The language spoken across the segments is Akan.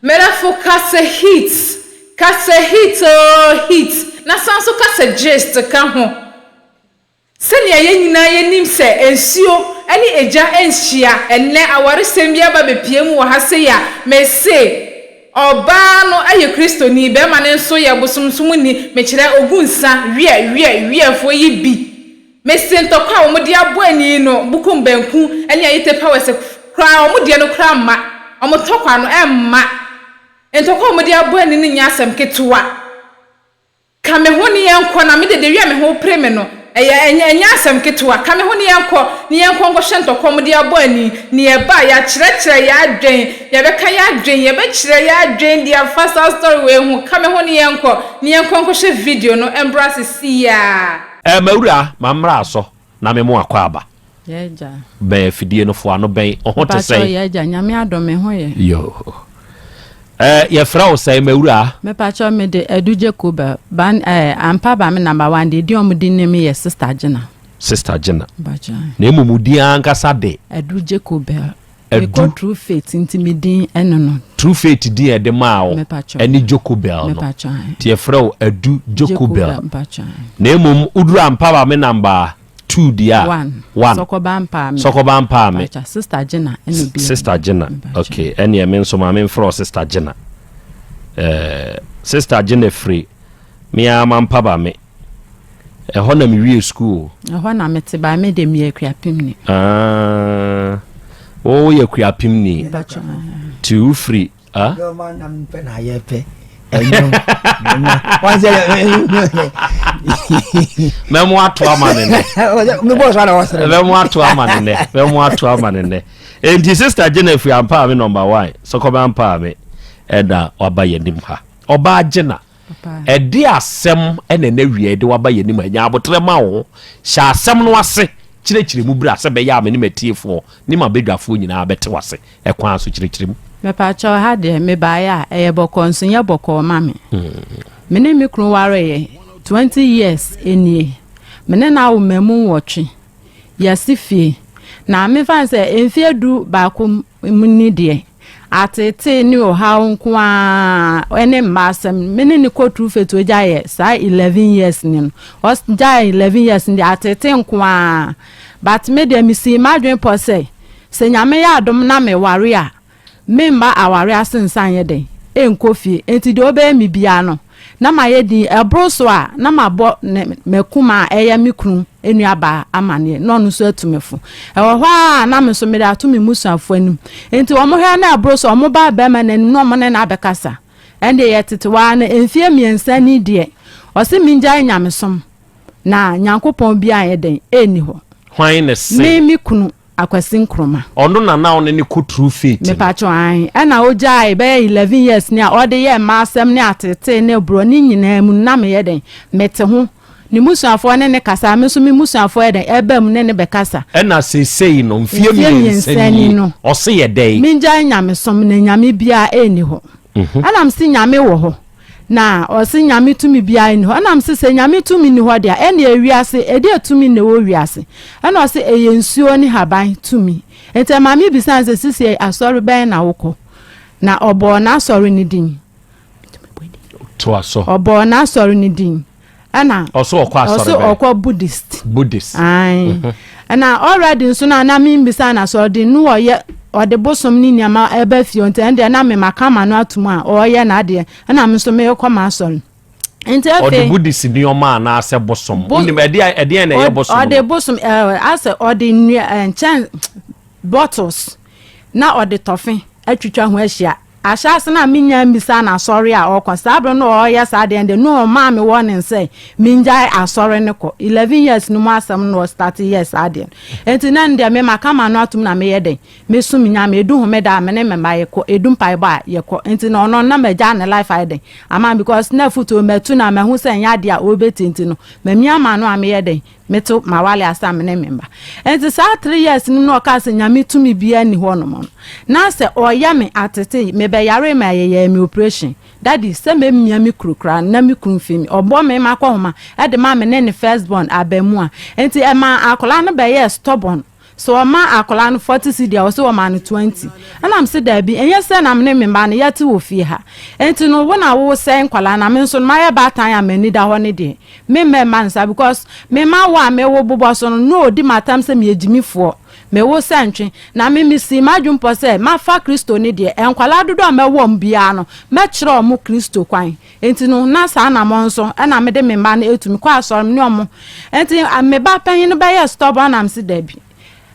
Medafo ka sɛ heat, ka sɛ heat oo heat, na san nso ka sɛ gist ka ho. Sɛnea yɛn nyinaa yenim sɛ nsuo ne egya nhyia, ɛnnɛ awaresɛm bi aba abɛpue mu wɔ ha sei a, mese ɔbaa no yɛ Kristoni, barima no nso yɛ bosomsomni, mekyerɛ ogu nsa, wiɛ, wiɛ, wiɛfoɔ yi bi. Mese ntɔkwa a wɔde abɔ ani no, bukum banku ne ayite powers koraa, wɔn deɛ no koraa mma, wɔn tɔkwa no ɛmma. Ntɔkwa a wɔde abɔ ani no nyɛ asɛm ketewa. Ka me ho ne yɛnkɔ, na me de, dewi a me ho repere me no, ɛyɛ, ɛnyɛ, ɛnyɛ asɛm ketewa. Ka me ho ne yɛnkɔ, ne yɛnkɔ nkɔhwɛ ntɔkwa a wɔde abɔ ani, ne yɛba a, yɛakyerɛkyerɛ yɛn adwen, yɛbɛka yɛn adwen, yɛbɛkyerɛ yɛn adwen de afa saa story wei ho. Ka me ho ne yɛnkɔ, ne yɛnkɔ nkɔhwɛ video no mbra sesiaa. Eh, m'awura, ma mmra asɔ na me mo akwaaba. Yɛ agya. Bɛn afidie no foa no bɛn, wo ho te Mpakyɛw sɛn? yɛ agya, Nyame adom me ho yɛ. Yoo. Eh, yɛfrɛ wo sɛn m'awura? Mepakyɛw me de Adu Jacobel, ban eh, ampa ba me number one deɛ din a wɔde nim me yɛ Sister Gina. Sister Gina. Mpakyɛw. Na mmom wo din ankasa de? Adu Jacobel. Adu. Mekɔ True Faith nti me din ɛno no. True Faith din a ɛde maa wo Mepakyɛw. ɛne Jocobel no. Mepakyɛw ae. Nti yɛfrɛ wo Adu Jocobel. Jacobel, mpakyɛw ae. Na mmom woduru ampa ba me number two deɛ a. One. One. Sɔkɔba Mpaame. Sɔkɔba Mpaame. Mpakyɛw, Sister Gina ɛna obi. Sister Gina, Mpakyɛw. ok. Ɛneɛ me nso ma memfrɛ wo Sister Gina. Eh, Sister Gina firi me ara mampa ba me. Ɛhɔ na mewie sukuu o. Ɛhɔ na mete ba me de meyɛ Akuapemni. Ah, wo woyɛ Akuapemni. Mpakyɛw, ae. Nti wofiri ah? Nneɛma na mepɛ na yɛpɛ. Ɛnwom. Wɔn sɛ Mɛmo ato ama ne nɛ. Mebɔ so ana wɔsere. Mɛmo ato ama ne nɛ. Mɛmo ato ama ne nɛ. Enti sister Gina firi ampa me number one. Sɔkɔbɛ ampa me ɛna waba yɛn anim ha. Ɔbaa Gina. Ɛde asɛm ɛna ɛna wia ɛde waba yɛn anim ha. Nya abotrɛ ma wo ho. Hyɛ asɛm no ase. Kyerɛkyerɛ mu bra sɛ bɛyɛ a me ne m'atiefoɔ ne m'abadwafoɔ nyinaa bɛte w'ase. Ɛkwan so kyerɛkyerɛ mu. Mepakyɛw ha deɛ mebaeɛ a ɛyɛ bɔkɔɔ nso nyɛ bɔkɔɔ ma me. Me ne me kunu wareeɛ 20 years nie. Me ne no awo mmamu nwɔtwe. Yɛasi fie. Na memfa no sɛ mfeɛ 11 mu ni deɛ, ateetee ne ɔhaw nko ara ne mma asɛm. Me ne no kɔ True Faith ogyaeɛ saa 11 years ni no. Ɔgyaeɛ 11 years ni deɛ ateetee nko ara. But me deɛ mesii m'adwene pɔ sɛ, sɛ Nyame yɛ adom na meware a, memma aware ase nsa nyɛ dɛn nkɔ fie. Enti deɛ ɔbɛyɛ me biara no, na mayɛ din. Ɛboro so a, na mabɔ ne m'akumaa a ɛyɛ me kunu nuabaa amaneɛ, na ɔno nso atu me fo. Ɛwɔ hɔ ara a, na me nso mede ato me mmusuafoɔ anim. Enti wɔhwɛ na ɛboro so a, wɔba barima no anim na wɔne no abɛkasa. Ɛndeɛ yɛtete hɔ ara no, mfeɛ mmiɛnsa ni deɛ, ɔse mengyae nyamesom. Na Nyankopɔn biara nyɛ dɛn? Ɛnni hɔ. Hwan ne se? Me me kunu, Akwasi Nkrumah. Ɔno na na ɔne no kɔ True Faith no? Mepakyɛw, aane. Ɛna ogyaee bɛyɛ 11 years ni a ɔde yɛɛ mmaa asɛm ne ateetee ne borɔ ne nyinaa mu no, na meyɛ dɛn? Mete ho. Ne mmusuafoɔ ne no kasa, me nso me mmusuafoɔ yɛ dɛn? Ɛba mu ne no bɛkasa. Ɛna seesei no, mfeɛ Mfeɛ mmiɛnsa mmiɛnsa ni nie, no, ɔse yɛ dɛn? Mengyae nyamesom na Nyame biara ɛnni hɔ. Ɛna mese Nyame wɔ hɔ. Na ɔse Nyame tumi biara nni hɔ. Ɛna mese sɛ Nyame tumi nni hɔ deɛ a, ɛneɛ wiase, ɛdeɛ tumi na ɛwɔ wiase? Ɛna ɔse ɛyɛ nsuo ne haban tumi. Nti ɛma me bisaa no sɛ sisiei asɔre bɛn na wokɔ? Na ɔbɔɔ n'asɔre no din. Toa so. Ɔbɔɔ n'asɔre no din. Ɛna Ɔse ɔkɔ asɔre ɔse bɛn? ɔkɔ Buddhist. Buddhist. Ae. Ɛna already nso na na membisa no asɔre din no ɔyɛ ɔde bosom ne nneɛma ɛba fie nti ɛno deɛ na me maka ma no atum a ɔyɛ n'adeɛ ɛna me nso mekɔ m'asɔre. Nti Ɔde afei Buddhist nneɛma anaasɛ bosom? Bo- Wonim ɛdeɛ ɛdeɛn na ɛyɛ bosom ɔde no? bosom ɛɛ asɛ ɔde nnua ɛɛ nkyɛn bottles na ɔde tɔfe atwitwa ho ahyia. Ahyɛase no a minnya mmisaa no asɔre a ɔkɔ, saa bere no a ɔreyɛ saa adeɛ no deɛ, na ɔmaa me warning sɛ mengyae asɔre no kɔ. 11 years no mu asɛm no na ɔstarte yɛɛ saa adeɛ no. Enti na ɛno deɛ me maka m'ano atom na meyɛ dɛn? Mesom Nyame. Ɛdu homeda a, me ne me mma yɛkɔ. Ɛdu mpaebɔ a, yɛkɔ. Enti na ɔno na magyaa ne life ayɛ dɛn? Ama me because na afutuo matu no a mahu sɛ ɛnyɛ adeɛ a ɔrebɛtie nti no, mamia m'ano a meyɛ dɛn? Meto m'awale ase a me ne me mma. Enti saa 3 years no mu na ɔkaa sɛ Nyame tumi biara nni hɔ nom no, na sɛ ɔyɛ me atete, mebɛyaree ma yɛyɛɛ me operation. Daddy, sɛ mɛmia me kuru koraa no, na me kunu mfi me. Ɔbɔ me m'akɔhoma de ma me ne ne first born abaamua. Enti ɛmaa akwadaa no bɛyɛɛ stubborn. Sɛ ɔma akwadaa no 40 cedi a, ɔse ɔma no 20. Ɛna mese daabi, ɛnyɛ sɛ na mene me mma no yɛte wɔ fie ha. Enti no wo na wosɛe nkwadaa na me nso no mayɛ baatan a m'ani da hɔ no deɛ, me mma mma no saa because me mma wo a mewo bobɔ so no na ɔdi m'atam sɛ meyɛ gyimifoɔ, mewo sɛ ntwe. Na me mesii m'adwene pɔ sɛ mafa Kristo no deɛ, nkwadaa dodoɔ a mɛwo wɔn biara no, mɛkyerɛ wɔn Kristo kwan. Enti no, na saa anammɔn nso na mede me mma no retu. Mekɔ asɔre, me ne wɔn. Enti me ba panyin no bɛyɛɛ stubborn na mese dabi.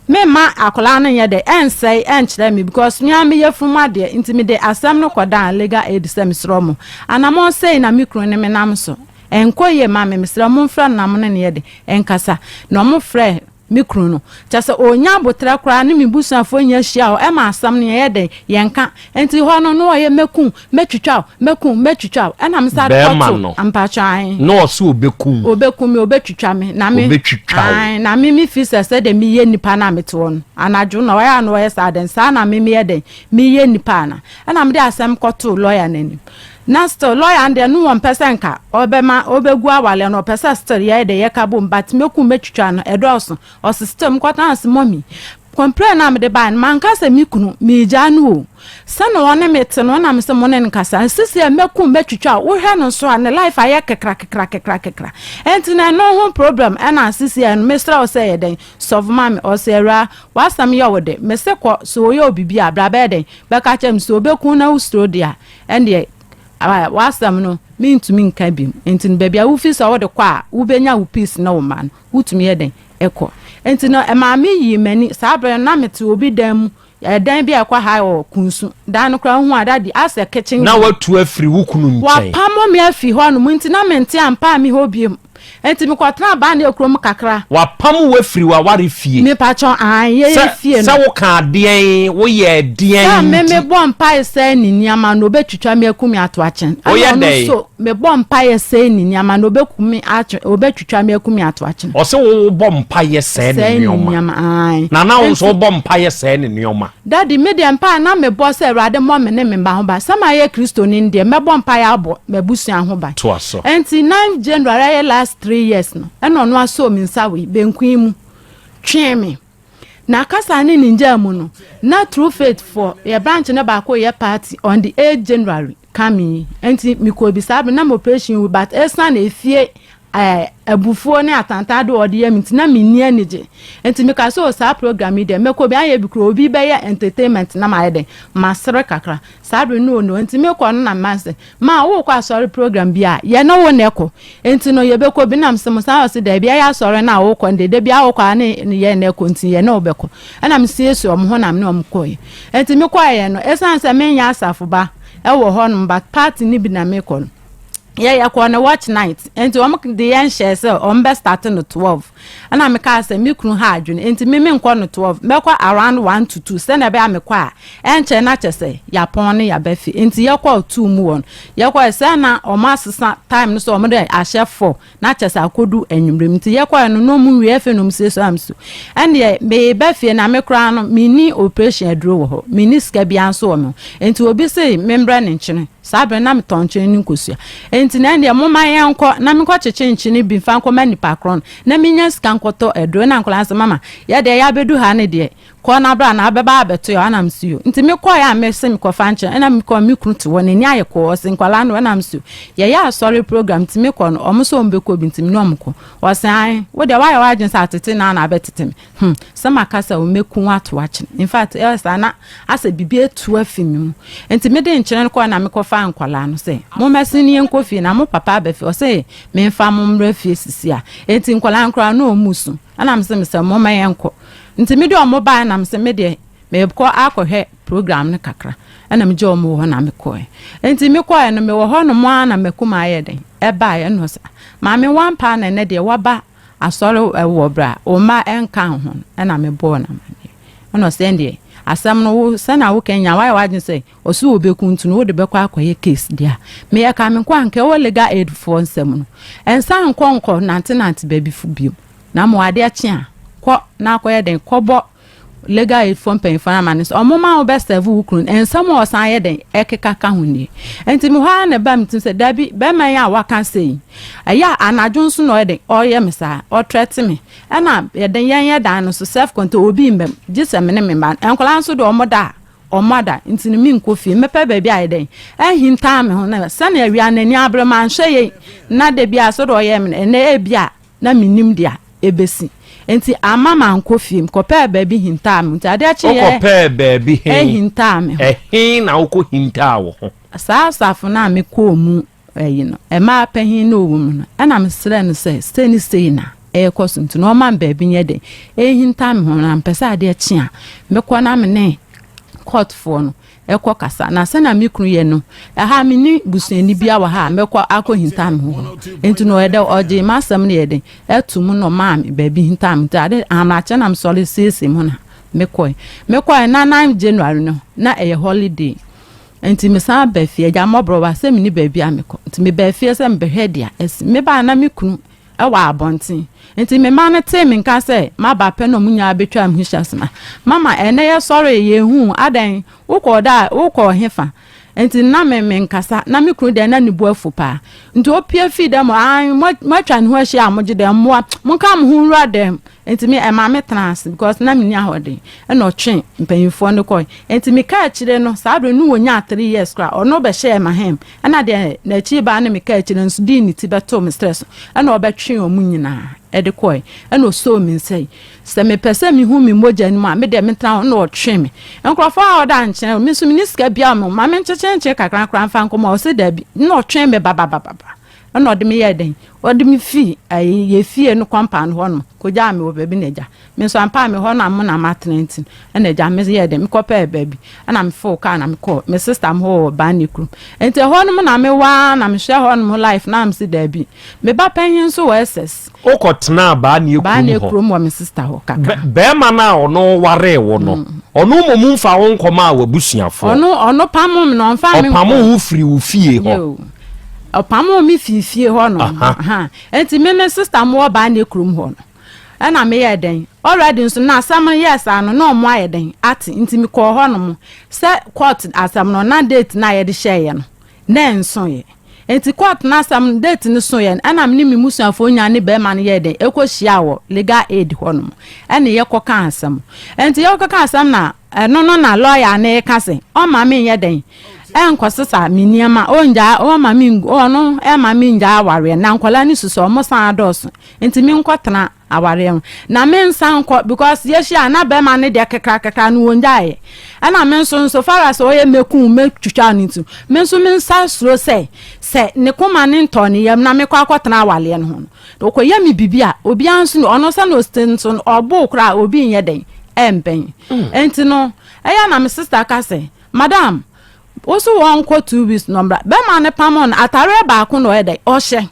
Memma akwadaa no nyɛ dɛ, ɛnsɛe, ɛnkyerɛ me because me ara me yafunu mu adeɛ. Nti mede asɛm no kɔdan legal aid sɛ mesrɛ wɔn. Anammɔn sei na me kunu ne me nam so. Ɛnkɔ yie mma me, mesrɛ mo momfrɛ no na mo ne no yɛ dɛ, ɛnkasa. Na wɔfrɛɛ me kunu no. Kyerɛ sɛ ɔnnya aboterɛ koraa ne me busuafoɔ nyinaa hyia hɔ ɛma asɛm no yɛyɛ dɛn yɛnka. Nti hɔ no na ɔyɛ mɛku wo, mɛtwitwa wo, mɛku wo, mɛtwitwa wo. Ɛna me san de Bɛrima kɔto no. mpakyɛ ae. Na ɔse ɔbɛku wo. Ɔbɛku me, ɔbɛtwitwa me. Na me Ɔbɛtwitwa wo. Ae, na me me feel sɛ sɛdeɛ meyɛ nipa no a mete hɔ no, anadwo na ɔyɛ a na ɔyɛ saa dɛn, saa na me meyɛ dɛn, meyɛ nipa ana. Ɛna mede asɛm kɔtoo lawyer no anim. Na still lawyer no deɛ no wɔmpɛ sɛ nka ɔbɛma ɔbɛgu awaleɛ no ɔpɛ sɛ still yɛyɛ dɛ yɛka bom but mɛku mɛtwitwa no ɛdɔɔso ɔse still mekɔtena ase mummy complain no a mede baeɛ no manka sɛ me kunu meegyaa no o sɛne ɔne me te no na me sɛ mo ne no nkasa sisi a mɛku mɛtwitwa a wohwɛ no nso a ne life ayɛ kekra kekra kekra kekra ɛnti na ɛno ho problem ɛna sisi a no mesrɛ wo sɛ yɛ dɛn sɔfo ma me ɔse awura w'asɛm yɛ wo de mese kɔ sɛ ɔyɛ obibi a bra bɛyɛ dɛn bɛka kyerɛ me sɛ ɔbɛku na wosuro deɛ a Ɛndeɛ, w'asɛm no, mentumi nka biom. Nti no, baabi a wofi sɛ wode kɔ a, wobɛnya wo peace ne wo mma no, wotumi yɛ dɛn? Ɛkɔ. Nti no, ɛmaa me yii m'ani. Saa berɛ no, na mete obi dan mu, ɛdan bi a ɛkɔ ha wɔ Kunsu. Dan no koraa, wohu a, daddy, asɛ kitchen Na room. watu afiri wo kunu nkyɛn. Wapamo me afi hɔnom, nti na mente ampa a me hɔ biom. Enti mekɔtenaa Bania kurom kakra. Wapam wo afiri w'aware fie. Mepakyɛw, aane, yɛyɛ Sɛ, fie no. sɛ wokaa deɛn, woyɛɛ deɛn Sɛ me nti? mebɔ mpaeɛ sɛe ne nneɛma no, ɔbɛtwitwa me aku me ato akyene. Ɛna Woyɛ ɔno dɛn? nso, mebɔ mpaeɛ sɛe ne nneɛma no, ɔbɛku me atwe, ɔbɛtwitwa me aku me ato akyene. Ɔse wo wobɔ mpaeɛ sɛe ne Sɛe ne nneɛma. nneɛma, aane. Na na wo nso Enti. wobɔ mpaeɛ sɛe ne nneɛma. Daddy, me deɛ mpaeɛ na mebɔ sɛ Awurade mmɔ me ne me mma ho ban. Sɛ mayɛ Kristoni no deɛ, mɛbɔ mpaeɛ abɔ m'abusua ho ban. Toa so. Ɛnti 9 January ɛyɛ last 3 years no, ɛna ɔno asɔɔ me nsa wei, benku yi mu, twee me. Na kasa ne ne ngyaa mu no, na True Faith foɔ, yɛ branch no baako reyɛ party on the 8 January coming yi. Ɛnti mekɔɔ bi saa bere na me operation wu but ɛsiane efie eh, abufuo ne atantan de ɔde yɛ me nti na menni anigye. Nti meka sɛ o saa program yi deɛ mɛkɔ bi, anyɛ bi koraa obi bɛyɛ entertainment na mayɛ dɛn, masere kakra. Saa bere no no nti mekɔ no na mma sɛ, ma wokɔ asɔre program bi a, yɛne wo na ɛkɔ. Nti no yɛbɛkɔ bi na mesɛ mo san ɔse daabi ɛyɛ asɔre no a wokɔ no deɛ da biara wokɔ a ne yɛn na ɛkɔ nti yɛne wo bɛkɔ. Ɛna mesiesie wɔn ho na mene wɔn kɔeɛ. Nti mekɔeɛ no, ɛsiane sɛ menyɛ asafo ba ɛwɔ hɔnom but party no bi na mekɔ no, yɛ yɛkɔɔ no watch night nti wɔn de yɛn hyɛɛ sɛ wɔn bɛ start no 12 ɛna mekaa sɛ me kunu ha adwene nti me menkɔ no 12 mɛkɔ around 1 to 2 sɛnea ɛbɛyɛ a mekɔ a ɛnkyɛ na kyɛ sɛ yɛapɔn ne yɛaba fie nti yɛkɔɔ 2 mu wɔn yɛkɔɛ sɛ na wɔn asesa time no so wɔn de ahyɛ 4 na kyɛ sɛ akɔdu anwummerɛ mu nti yɛkɔɛ no na wɔn nwie afei na wɔn sie so am so ɛnneɛ meba fie na me koraa no menni operation aduro wɔ hɔ menni sika biara nso wɔ me ho nti obi se membrɛ ne nkyene Saa bere no na metɔn nkyene ne nkosua. Enti na ɛndeɛ momma yɛnkɔ na menkɔkyekye nkyene bi mfa nkɔma nnipa korɔ no na mennya sika nkɔtɔ aduro. Ɛnna nkwadaa no se, Mama, yɛ deɛ yɛabɛdu ha no deɛ, kɔ na bra na wobɛba abɛto yɛn hɔ. Ɛnna mese, Yoo. Nti mekɔeɛ a mese mekɔfa nkyene. Ɛnna mekɔɔ me kunu te hɔ, n'ani ayɛ kɔɔ. Ɔse, Nkwadaa no, ɛnna mese, Yoo. Yɛyɛ asɔre program nti mekɔ no, wɔn nso wɔbɛkɔ bi nti me ne wɔn kɔ. Ɔse, Ae, wo deɛ woayɛ w'adwene sɛ atete no ara na abɛtete me. Hmm, sɛ maka sɛ o mɛku wo ato akyene. In fact, ɛyɛ saa na asɛ biribi atu afi me mu. Nti mede nkyene no kɔɔ na mekɔfaa nkwadaa no sɛ, mommɛsen ne yɛnkɔ fie na mo papa aba fie. Ɔse memfa mo mmra fie sisi a. Nti nkwadaa no koraa na wɔn su. Ɛna mese mesɛ momma yɛnkɔ. Nti mede wɔn baeɛ na mese me deɛ mekɔ akɔhwɛ program no kakra. Ɛna megye wɔn wɔ hɔ na mekɔɛ. Nti mekɔɛ no mewɔ hɔ nom ara na makuma ayɛ dɛn ɛbaeɛ. Ɛna ɔse maame wampaa na ɛnɛ deɛ waba Asɔre wɔ berɛ a wo mma nka ho no ɛna mebɔɔ no amaneɛ. Ɛna ɔsɛ ɛndeɛ asɛm no wo sɛnea woka nyinaa woayɛ w'adwene sɛ ɔse ɔbɛku nti no wode bɛkɔ akɔyɛ case deɛ a meyɛ ka menkɔ a nka ɛwɔ legal aid foɔ nsɛm no ɛnsan nkɔ nkɔ nante nante baabi fo biom na mmom adeɛ kye a kɔ na akɔyɛ dɛn kɔbɔ. Legal aid foɔ mpanyinfoɔ no amane sɛ ɔmo ma wo bɛ serve wo kunu no, nsɛm a ɔsan yɛ dɛn ɛkeka ka ho nie. Nti me hɔ ara na ɛbaa me tirim sɛ dabi, bɛrima yi a waka sei yi, ɛyɛ a anadwo nso na ɔyɛ dɛn ɔyɛ me saa, ɔtrɛte me. Ɛna yɛde yɛn yɛ dan no so self contain, obi mma mu, gye sɛ me ne me mma no. Nkwadaa nso deɛ ɔmo da a, ɔmo ada, nti no menkɔ fie, mɛpɛ baabi a yɛ dɛn ahinta me ho na sɛnea awia n'ani abere manhwɛ yei na da bi a sɛdeɛ ɔyɛ me no, ɛnɛ ebi a na mennim deɛ ɛbɛsi. Enti amma mankɔ fie. Mekɔpɛɛ baabi hintaa me ho. Nti adeɛ kyeeɛ. Wokɔpɛɛ baabi he? Hintaa me ho. Ɛhe na wokɔhintaa wo ho? Saa asafo no a mekɔɔ mu ayi no, mmaa panin no wɔ mu no, ɛna mesrɛɛ no sɛ sei ne sei na ɛrekɔ so nti no ɔmma me baabi nyɛ dɛn ɛnhinta me ho na mepɛ sɛ adeɛ kye a mekɔ na me ne kɔɔtofoɔ no kɔ kasa. Na sɛnea me kunu yɛ no, ɛha menni busuani biara wɔ ha a mɛkɔ akɔhinta me ho hɔ. Nti no ɔyɛ dɛ ɔgyee m'asɛm no yɛ dɛn ɛto mu na ɔmaa me baabi hintaa me. Nti ade amakye na mesɔre siesie me ho na mekɔe. Mekɔe na 9 January no na ɛyɛ holiday. Nti mesan baa fie, agya mmɔborɔwa sɛ menni baabi a mekɔ. Nti mebaa fie sɛ mebɛhwɛ deɛ asi. Mebaa na me kunu wɔ abɔnten. Nti me mma no tee me nka sɛ maba pɛ na wɔn nyinaa bɛtwaa me ho hyia sɛ, Mama, ɛnnɛ yɛsɔree, yɛnhuu wo, adɛn, wokɔɔ da a, wokɔɔ hefa? Nti na me menkasa, na me kunu deɛ na ne bo afu paa. Nti ɔpue fii dɛm hɔ, ae, moatwa ne ho ahyia a mogye dɛm mmoa, monka mo ho nwura dɛm. Nti me, ɛmaa me tenaa ase because na menni ahoɔden. Ɛna ɔtwee mpanyinfoɔ no kɔe. Nti mekaa akyire no, saa berɛ no na wɔnyaa three years koraa, ɔno bɛhyɛɛ m'ahem. Ɛna deɛ n'akyiri baa ne mekaa akyire no nso dii ne ti bɛtoo me serɛ so. Ɛna ɔbɛtwee wɔn nyinaa de kɔe. Ɛna ɔsɔɔ me nsa yi, sɛ mepɛ sɛ mehu me mogya no mu a, me deɛ mentena hɔ. Ɛna ɔtwee me. Nkurɔfoɔ a ɔda nkyɛn, me nso menni sika biara wɔ me ho, ma menkyekyere kakra koraa mfa nkɔma. Ɔse daabi. Ɛna ɔtwee me bababababa. Ɛna ɔde me yɛɛ dɛn? Ɔde me fii ayi yɛ fie no compound hɔ nom kɔgyaa me wɔ baabi na agya me nso ampa a me hɔ na mo na matena nti ɛna agya me yɛɛ dɛn mekɔpɛɛ baabi ɛna mefoo kaa na mekɔɔ me sister mo hɔ wɔ Banne kurom nti ɛhɔ nom na mewɔ ara na mehwɛ hɔ nom life na mese daabi me ba panyin nso wɔ SS. Wokɔtenaa Baanie kurom hɔ? Baanie kurom wɔ me sister hɔ kakra. Bɛrima no a ɔno waree wo no, ɔno mmom mfa wo nkɔmaa w'abusuafoɔ? Ɔno, ɔno pamoo me na ɔmfaa me nkɔɔ. Ɔpamoo wo firii wo fie hɔ? Yoo. Ɔpamoo me fii fie hɔ nom. Nti me me sister mo wɔ Baanie kurom hɔ no, ɛna meyɛɛ dɛn? Already nso na asɛm no yɛɛ saa no, na ɔmo ayɛ dɛn ate. Nti mekɔɔ hɔ nom sɛ court asɛm no, na date no a yɛde hyɛeɛ no, na ɛnsoeɛ. Enti court no asɛm no date no soeɛ no ɛna me ne me mmusuafoɔ nyinaa ne barima no yɛɛ dɛn ɛkɔ hyiaa wɔ legal aid hɔ nom ɛne yɛkɔ kaa asɛm. Enti yɛkɔ kaa asɛm na ɛno no na lawyer no reka sɛ ɔmma me nyɛ dɛn ɛnkɔ sesa me nneɛma ɔngyaa ɔmma me ɔno ɛmma me ngyaa awareɛ na nkwadaa no susu ɔmo san adɔɔso nti me nkɔ tena awareɛ ho na me nsan nkɔ because yɛhyia a na bɛrima no deɛ kekrakekra no wɔngyaeɛ ɛna me nso nso far as ɔyɛ mɛku mɛtwitwa no nti me nso me nsa suro sɛ sɛ ne koma ne ntɔ ne yam na mekɔ akɔtena awareɛ no ho no ɔkɔyɛ me biribi a obiara nso no ɔno sɛ na ɔsite nso no ɔbo koraa obi nyɛ dɛn ɛmbɛn ɛnti no ɛyɛ na me sister ka sɛ madam Wo so wɔnkɔ 2 weeks na ɔmbra. Bɛrima no pamoo no, atareɛ baako na ɔyɛ dɛn? Ɔhyɛ.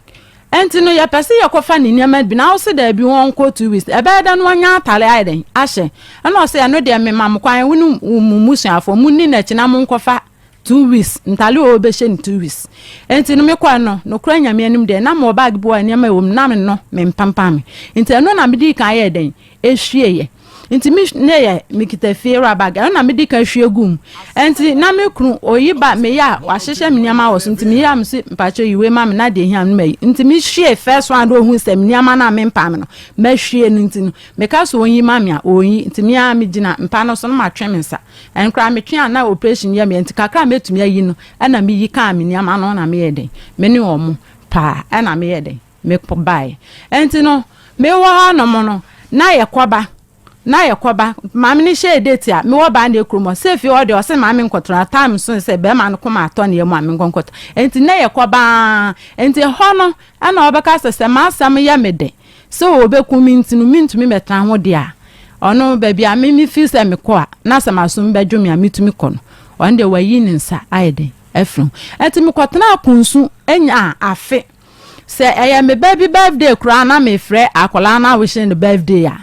Ɛnti no yɛpɛ sɛ yɛkɔfa ne nneɛma bi na wo se daabi wɔnkɔ 2 weeks. Ɛbɛyɛ dɛn na wanya atare ayɛ dɛn? Ahyɛ. Ɛna ɔse ɛno deɛ mema mo kwan, wo ne mo mmusuafoɔ monni n'akyi na monkɔfa 2 weeks ntare a ɔbɛhyɛ no 2 weeks. Ɛnti no mekɔɛ no, nokorɛ Nyame anim deɛ na mewɔ bag bi wɔ hɔ a nneɛma ɛwɔ mu na me no mempampan me. Nti ɛno na medii kan yɛɛ dɛn? Ɛhwieɛ. Nti me ne yɛ mekita fie wura bag ɛno na medi kan hwie gu mu. Nti na me kunu oyi ba meyɛ a wahyehyɛ me nneɛma wɔ so nti meyɛ a mesi mpakyɛ yi wei ma me na deɛ ehia no mayi. Nti mehwie first one de ohun sɛ me nneɛma no a mempam no mahwie no nti no meka sɛ onyi ma me a onyi nti me ara megyina mpa no so na matwe me nsa. Ɛno koraa metwe a na operation yɛ me nti kakra a mɛtumi ayi no ɛna meyi kaa me nneɛma no na meyɛ den me ne wɔn paa ɛna meyɛ den. Mekɔbae. Enti no, mewɔ hɔ nom no, na yɛkɔba, na yɛkɔba. Maame no hyɛɛ date a, mewɔ baa ne kurom hɔ. Sɛ fie hɔ deɛ, ɔse maame nkɔtena, time so sɛ bɛrima no koma atɔ ne yam a menkɔ nkɔtɔ. Enti na yɛkɔba ara. Enti ɛhɔ no, ɛna ɔbɛka sɛ, sɛ m'asɛm yɛ me dɛ, sɛ ɔbɛku me nti no, mentumi mɛtena ho deɛ a, ɔno baabi a me me feel sɛ mekɔ a, na sɛ m'asom bɛdwo me a, metumi kɔ no, ɔno deɛ wayi ne nsa ayɛ dɛn afiri ho. Enti mekɔtenaa Kunsu nyaa afe. Sɛ ɛyɛ me ba bi birthday koraa na mefrɛ akwadaa no awish no birthday a,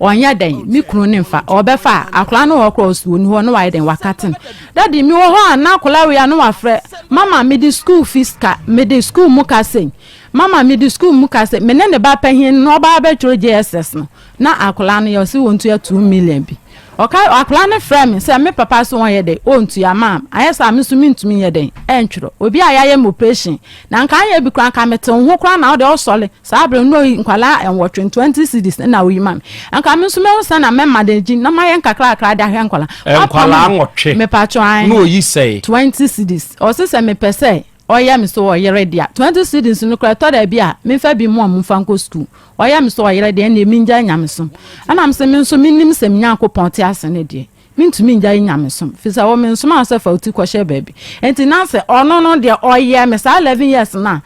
ɔnyɛ dɛn, me kunu ne mfa. Ɔbɛfa a, akwadaa no wɔ hɔ koraa ɔsi ɔni hɔ na wayɛ dɛn, wakate no. Daddy, mewɔ hɔ a na akwadaa wei a na wafrɛ, mama mede school fees ka, mede school mu ka sei, mama mede school mu ka sei. Me ne ne ba panyin no na ɔba abɛtwerɛ JSS no, na akwadaa no yɛ ɔsi wɔntua 2 million bi. Ɔka akwadaa no frɛ me sɛ me papa so ɔnyɛ dɛn ɔntua maa ayɛ saa me nso mentumi nyɛ dɛn ɛntwerɛ obi a yɛayɛ me operation na nka anyɛ bi koraa nka mete wo ho koraa na wode ɔsɔre saa bere no oyi nkwadaa nwɔtwe 20 cedis na oyi ma me nka me nso mehu sɛ na mɛma de gyi na mayɛ nkakrakra de ahwɛ nkwadaa. Nkwadaa nwɔtwe mepatwo an na oyi sɛe 20 cedis ɔse sɛ mepɛ sɛ ɔyɛ me so ɔyere dea 20 cedis no koraa ɛtɔ da bi a memfa bi mu a momfa nkɔ sukuu ɔyɛ me so ɔyere deɛ ɛnneɛ mengyae nyamesom. Ɛna mese me nso menim sɛ me Nyankopɔn te ase no deɛ, mentumi ngyae nyamesom, firi sɛ wɔ mensomaa wo sɛ fa wo ti kɔhyɛ baabi. Enti na sɛ ɔno no deɛ ɔyɛ me saa 11 years no a,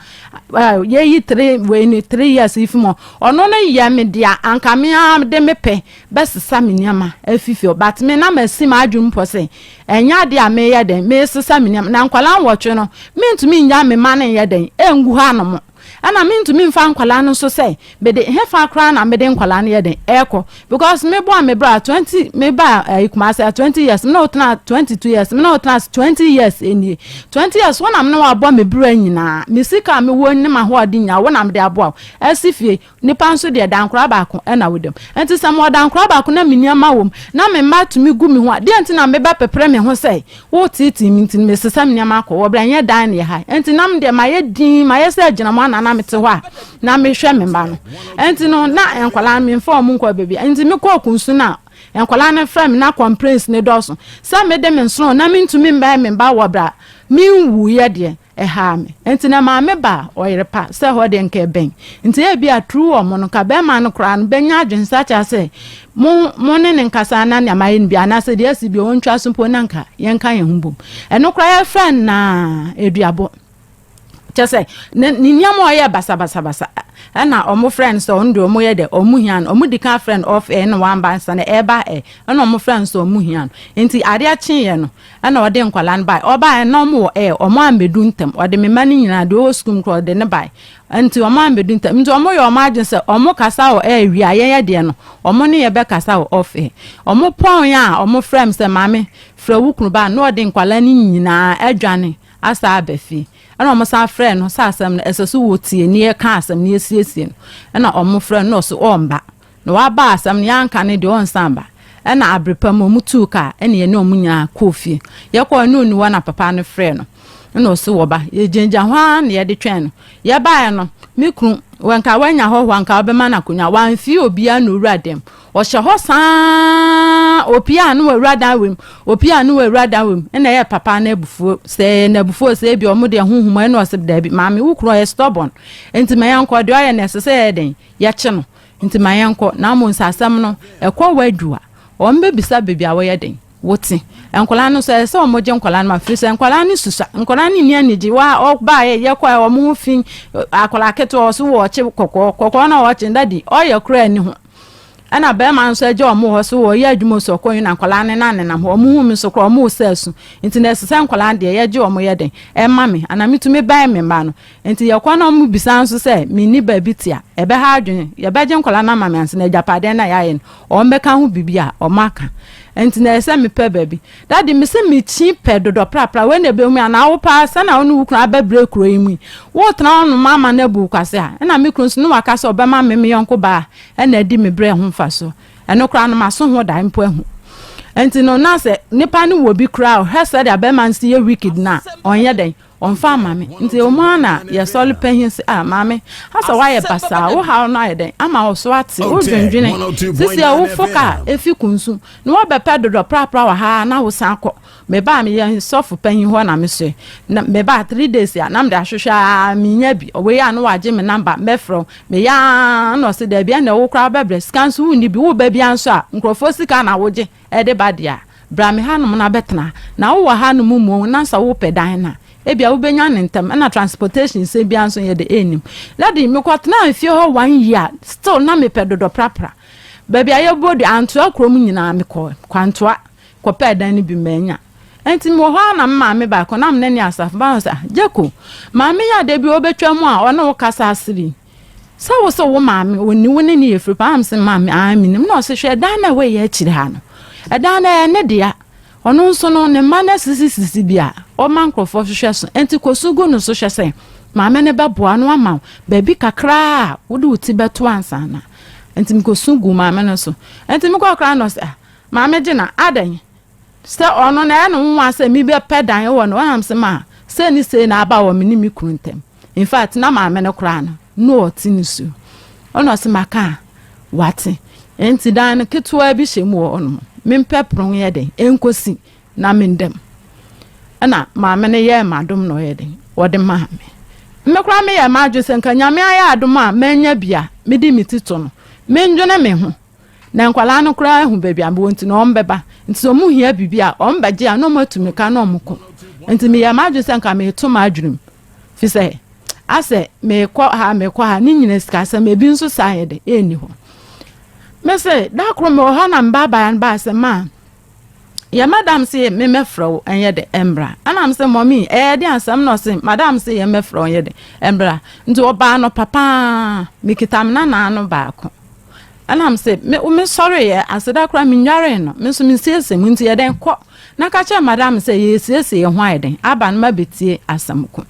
yɛyi 3 wei no 3 years yi fi mu, ɔno no yɛ me deɛ anka me ara de me pɛ bɛsesa me nneɛma afi fie hɔ. But me na masi m'adwene mu pɔ sɛ ɛnyɛ adeɛ a meyɛ dɛn mesesa me nneɛma. Na nkwadaa nwɔtwe no, mentumi ngyae me mma no nyɛ dɛn ɛngu hɔ anom. Ɛna mentumi mfa nkwadaa no nso sɛ mede hefa koraa na mede nkwadaa no yɛ den ɛkɔ because me bɔ a me bra 20 me ba ɛyi Kumasi a 20 years me na ɔtena 22 years me na ɔtena ase 20 years nie 20 years wɔn na me na wabɔ me bra nyinaa me sika a me wɔ ne ma hoɔden nyinaa wɔn na mede aboa wo ɛsi fie Nipa nso deɛ, dankora baako na woda mu. Enti sɛ mewɔ dankora baako na me nneɛma wɔ mu, na me mma tumi gu me ho a, deɛn nti na mebɛpepere me ho sɛ woreteetee me nti no mesesa me nneɛma akɔ wɔ berɛ a ɛnyɛ dan na ɛha? Enti na me deɛ mayɛ dinn, mayɛ sɛ agyinamoa na na mete hɔ a na mehwɛ me mma no. Enti no, na nkwadaa no memfa wɔn nkɔ baabi. Enti mekɔɔ Kunsu no a, nkwadaa no frɛ me na complaints no dɔɔso sɛ mede me nsono na mentumi mmɛn me mma wɔ berɛ a menwuiɛ deɛ. Ɛhaa me. Nti na maame ba a ɔyere pa sɛ hɔ deɛ nka ɛbɛn. Nti ebia true wɔn no nka bɛrima no koraa no bɛnya adwene sakyera sɛ mo mo ne ne nkasa na nea mayɛ no bi anaasɛ deɛ asi bi ɔntwa so mpo na nka yɛnka yɛn ho bom. Ɛno koraa yɛfrɛ no naa aduabɔ. Kyɛ sɛ ne ne nneɛma a ɔyɛ basabasabasa ɛna wɔn frɛ no sɛ ɔno deɛ wɔn yɛ dɛ wɔn hia no wɔn di kan frɛ no off air na wamba nsa na ɛba ɛ ɛna wɔn frɛ no sɛ wɔn hia no. Nti adeɛ kyeeɛ no Ɛna ɔde nkwadaa no bae. Ɔbaeɛ na wɔn wɔ air, wɔn ammɛdu ntɛm. Ɔde me mma no nyinaa, deɛ ɔwɔ sukuu mu koraa ɔde no bae. Nti wɔn ammɛdu ntɛm. Nti wɔn yɛ wɔn adwene sɛ wɔn kasa wɔ air wie a, yɛn deɛ no, wɔn ne yɛn bɛkasa wɔ off air. Wɔn pɔn a wɔn frɛ me sɛ, maame, frɛ wo kunu ba no, na ɔde nkwadaa no nyinaa adwane asan aba fie. Ɛna wɔn san frɛɛ no sɛ asɛm no, ɛsɛ sɛ wɔtie na yɛka asɛm no, yɛsiesie no. Ɛna wɔn frɛ no na ɔse ɔmba. Na waba asɛm no yɛanka no deɛ ɔnsan ba. Ɛna abere pa mu ɔmo tuu kaa ɛna yɛne ɔmo nyinaa kɔɔ fie. Yɛkɔɔ no ɔnni hɔ na papa no frɛɛ no ɛna ɔse wɔba. Yɛgyinagyina hɔ ara na yɛde twɛn no. Yɛbaeɛ no me kunu wɔ nka wanya hɔhoɔ a nka ɔbɛma no akonnwa. Wamfie obiara na owura dɛm. Ɔhyɛ hɔ saa opie a na wawura dan wei mu, opie a na wawura dan wei mu. Ɛna ɛyɛ papa no abufuo sɛ ɛyɛ n'abufuo sɛ ebi ɔmo deɛ honhom ɛna ɔse daabi maame wo kunu ɔyɛ stubborn nti ma yɛnkɔ deɛ ɔyɛ no ɛsɛ sɛ yɛyɛ dɛn yɛkye no. Nti ma yɛnkɔ, na mmom sɛ asɛm no ɛkɔ w'adu a, wɔbɛbisa baabi a woyɛ den, wote. Nkwadaa no nso, ɛsɛ sɛ wɔgye nkwadaa no ma, firi sɛ nkwadaa no susua, nkwadaa no nni anigye. Wa ɔbaeɛ, yɛkɔɛ, wɔn ho fi, akwadaa ketewa ɔso wɔɔkye kɔkɔɔ, kɔkɔɔ na ɔɔkye, dadi, ɔyɛ koraa nni ho. Ɛna bɛrima nso agya wɔn hɔ so wɔyɛ adwuma so ɔkɔ yi na nkwadaa no na nenam hɔ, wɔn hu me nso koraa wɔn resa asu. Nti na ɛsɛ sɛ nkwadaa no deɛ yɛgye wɔn yɛ den, ɛma me, anaa metumi bɛn me mma no. Enti yɛkɔ na wɔbisa nso sɛ menni baabi te a, ɛbɛha adwene. Yɛbɛgye nkwadaa no ama me ansa na agyapadeɛ no a yɛayɛ no, wɔbɛka ho biribi a, wɔaka. Enti na ɛsɛ sɛ mepɛ baabi. Daddy, mese mekyi pɛ dodɔ prapra, wei na ɛbɛhu me anaa? Wo paa, sɛnea wo ne wo kunu abɛbrɛ kuro yi mu yi, woretena hɔnom ama no abu wo kwasea? Ɛnna me kunu nso, na waka sɛ ɔbɛma me me yɔnko baa na adi me brɛ ho mfasoɔ. Ɛno koraa no, maso ho dae mpo ahu. Enti no, na sɛ nipa no wɔ bi koraa a, ɔhwɛ sɛdeɛ bɛrima no si yɛ wicked no a, ɔnyɛ dɛn? Ɔmfa mma me. Nti ɛwɔ mu ara na yɛsɔre panyin se, ah maame, asɛ woayɛ basaa, wo haw no ayɛ dɛn ama wo so ate, wodwendwene. Sisi a wofo kaa efi kunsu na woabɛpɛ dodɔ prapra wɔ ha na wosan kɔ. Mebaa meyɛ sɔfo panyin hɔ na mesoɛ. Na mebaa 3 days a na mede ahwehwɛ a menya bi. Ɔwei a na wagye me number mɛfrɛ wo. Meyɛ a na ɔse daabi ɛnna wo koraa wobɛbrɛ sika nso wonni bi. Woba bia nso a nkurɔfoɔ sika na wogye de ba deɛ a, bra me hanom na bɛtena. Na wowɔ hanom mmom na sɛ wopɛ dan no a, ebia wobɛnya no ntɛm. Ɛna transportation sɛ biara nso yɛde ɛnnim. Daddy, mekɔtenaa fie hɔ one year, still na mepɛ dodɔ prapra. Baabi a yɛbɔ dua, Antoa kurom nyinaa mekɔɔ Kwantoa kɔpɛɛ dan no bi mannya. Enti mewɔ hɔ ara na me maame baako, na me ne ne asafo ba no sɛ, ah, Jeko, maame yi a da bi ɔbɛtwa mu a ɔne wo kasa asere yi, Sɛ wo se wo maame ɔni wo ne ne yɛ firi paa? Mese maame aa menim. Na ɔse hwɛ ɛdan no a ɛwɔ yɛ akyiri ha no, ɛdan no ɛyɛ ne dea. Ɔno nso no ne mma no asisisisi bi a ɔma nkurɔfoɔ hwehwɛ so. Enti kɔsu gu no so hwɛ sɛ maame no bɛboa no ama wo baabi kakra a wode wo ti bɛto ansa na. Enti mekɔsu gu maame no so. Enti mekɔɔ koraa na ɔse ah. Maame Gyina, adɛn? Sɛ ɔno na ɛyɛ no nwonwa sɛ mebɛpɛ dan wɔ no ɔnam sɛ ma sei ne sei na aba wɔ me ne me kunu ntam. In fact, na maame no koraa no, na ɔte ne su. Ɔna ɔse maka a, wate. Enti dan no ketewa bi hyɛ mu wɔ hɔnom. Mempɛ pono yɛ den, ɛnkɔsi na menda mu. Ɛna maame no yɛɛ m'adom na ɔyɛ den, ɔde maa me. Me koraa meyɛɛ m'adwene sɛ nka Nyame ayɛ adom a manya bi a mede me ti to no, mendwene me ho. Na nkwadaa no koraa ahu baabi a mewɔ nti na wɔbɛba. Nti sɛ wɔhia biribi a, wɔbɛgye a na wɔatu mmirika na wɔkɔ. Nti meyɛɛ m'adwene sɛ nka mereto m'adwene mu. Fi sɛ asɛ merekɔ ha merekɔ ha ne nyina sikasɛm ebi nso saa yɛ dɛ ɛnni hɔ. Mese da koro mewɔ hɔ na me baabaa no baa sɛ maa yɛ madam se memmɛfrɛ wo ɛnyɛ dɛ ɛmbra. Ɛna me sɛ mɔmi ɛyɛ de asɛm na ɔse madam se yɛmmɛfrɛ wo ɛnyɛ dɛ ɛmbra. Nti ɔbaa no papaa mekita me nanaa no baako. Ɛna me se, me me sɔreeɛ, aseda koraa me nnwaree no, me nso me nsiesie mu, nti yɛ dɛn kɔ na ka kyerɛ madam sɛ yɛresiesie yɛn ho ayɛ dɛn aba no ma bɛtie asɛm ko.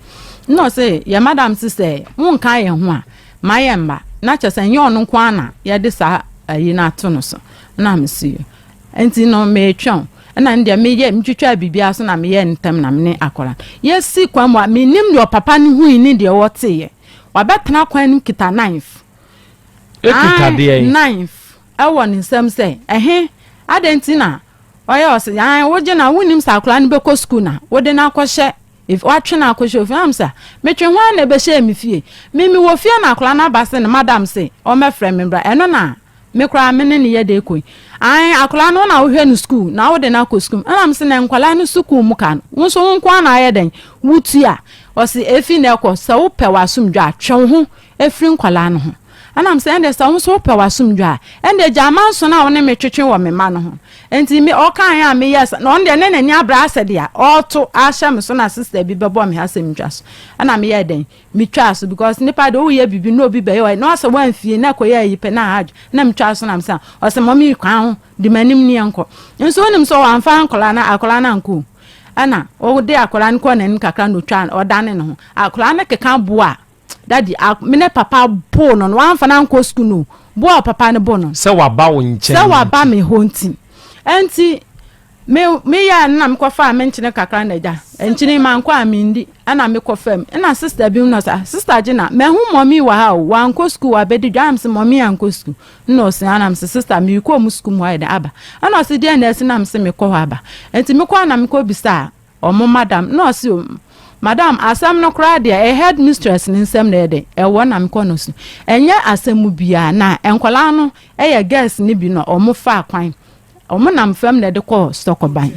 Ɛna ɔse, yɛ madam se sɛ wonka yɛn ho a, ma yɛn mma, na kyerɛ sɛ nyɛ ɔno nko ara na yɛde saa ayi no ato no so. Ɛna me se, nti no meretwɛn ɛna ne deɛ meyɛ metwitwaa biribiara so na meyɛɛ ntɛm na me ne akwadaa no yɛsi kwan mu a mennim deɛ ɔpapa no hui ne deɛ ɔteeɛ wabɛtena kwan no kita knife Ekita deɛn? Knife ɛwɔ ne nsam sɛ ɛhe adɛn nti na ɔyɛ ɔsɛ an wogye na wonim sɛ akwadaa no bɛkɔ sukuu na wode no akɔhyɛ watwe no akɔhyɛ ofie am sɛ metwe ho a na ɛbɛhyɛ me fie me mewɔ fie na akwadaa no aba se ne madam se ɔmmɛfrɛ me mbra ɛno na me koraa me ne ne yɛ de kɔ yi an akwadaa no na wohwɛ no sukuu na wode no akɔ sukuu ɛna me se na nkwadaa no sukuu mu ka no wo nso wo nko ara na ayɛ dɛn wotua ɔse efi na ɛkɔ sɛ wopɛ w'asomdwe a twe wo ho ɛfiri nkwadaa no ho. Ɛna mesɛ, ɛnde sɛ wo nso wopɛ w'asomdwoeɛ a, ɛnde gyaa manso no a wo ne me twetwe wɔ me mma no ho. Enti me, ɔkaeɛ a meyɛɛ sa, na ɔno deɛ ne n'ani abere asɛ deɛ ɔreto ahyɛ me so na sister bi bɛbɔ me ha sɛ mentwa so. Ɛna meyɛɛ dɛn? Metwaa so because nipa deɛ woyɛ biribi na obi bɛyɛ ɔyɛ na ɔsɛ woamfie na ɛkɔyɛ ayi pɛ na aha adwo. Na metwaa so na mesɛ, ɔsɛ mɔmi kwan ho, di m'anim ne yɛnkɔ. Nso wonim sɛ wamfa nkwadaa no, akwadaa no ankɔ o. Ɛna ɔde akwadaa no kɔɔ n'anim kakra na ɔtwaa, ɔdane ne ho. Akwadaa no keka boa. Daddy, a, me ne papa boo no no, wamfa no ankɔ sukuu no, bo a papa no bo no. Sɛ waba wo nkyɛn. Sɛ waba me hɔ nti. Ɛnti, me, meyɛɛ no na mekɔfaa me nkyene kakra na agya, nkyene mankɔ a mendi, ɛna mekɔfaa mu. Ɛna sister bi no sɛ, sister Gina, mahu mɔmi wɔ ha o, wankɔ sukuu, wabɛdi dwa, ɛna mese mɔmi ankɔ sukuu. Ɛna ɔse, ɛna mese sister, merekɔ ɔmo sukuu mu hɔ ayɛ dɛn aba. Ɛna ɔse, deɛn na asi, na mese mekɔ hɔ aba. Ɛnti mekɔɔ na mekɔbisaa Ɔmo madam na ɔse o madam asɛm no koraa deɛ ɛyɛ headmistress ne nsɛm na ɛyɛ dɛn ɛwɔ na mekɔ no so ɛnyɛ asɛm biaa na nkwadaa no ɛyɛ girls no bi na ɔmo faa kwan ɔmo nam fam na ɛde kɔɔ sɔkɔban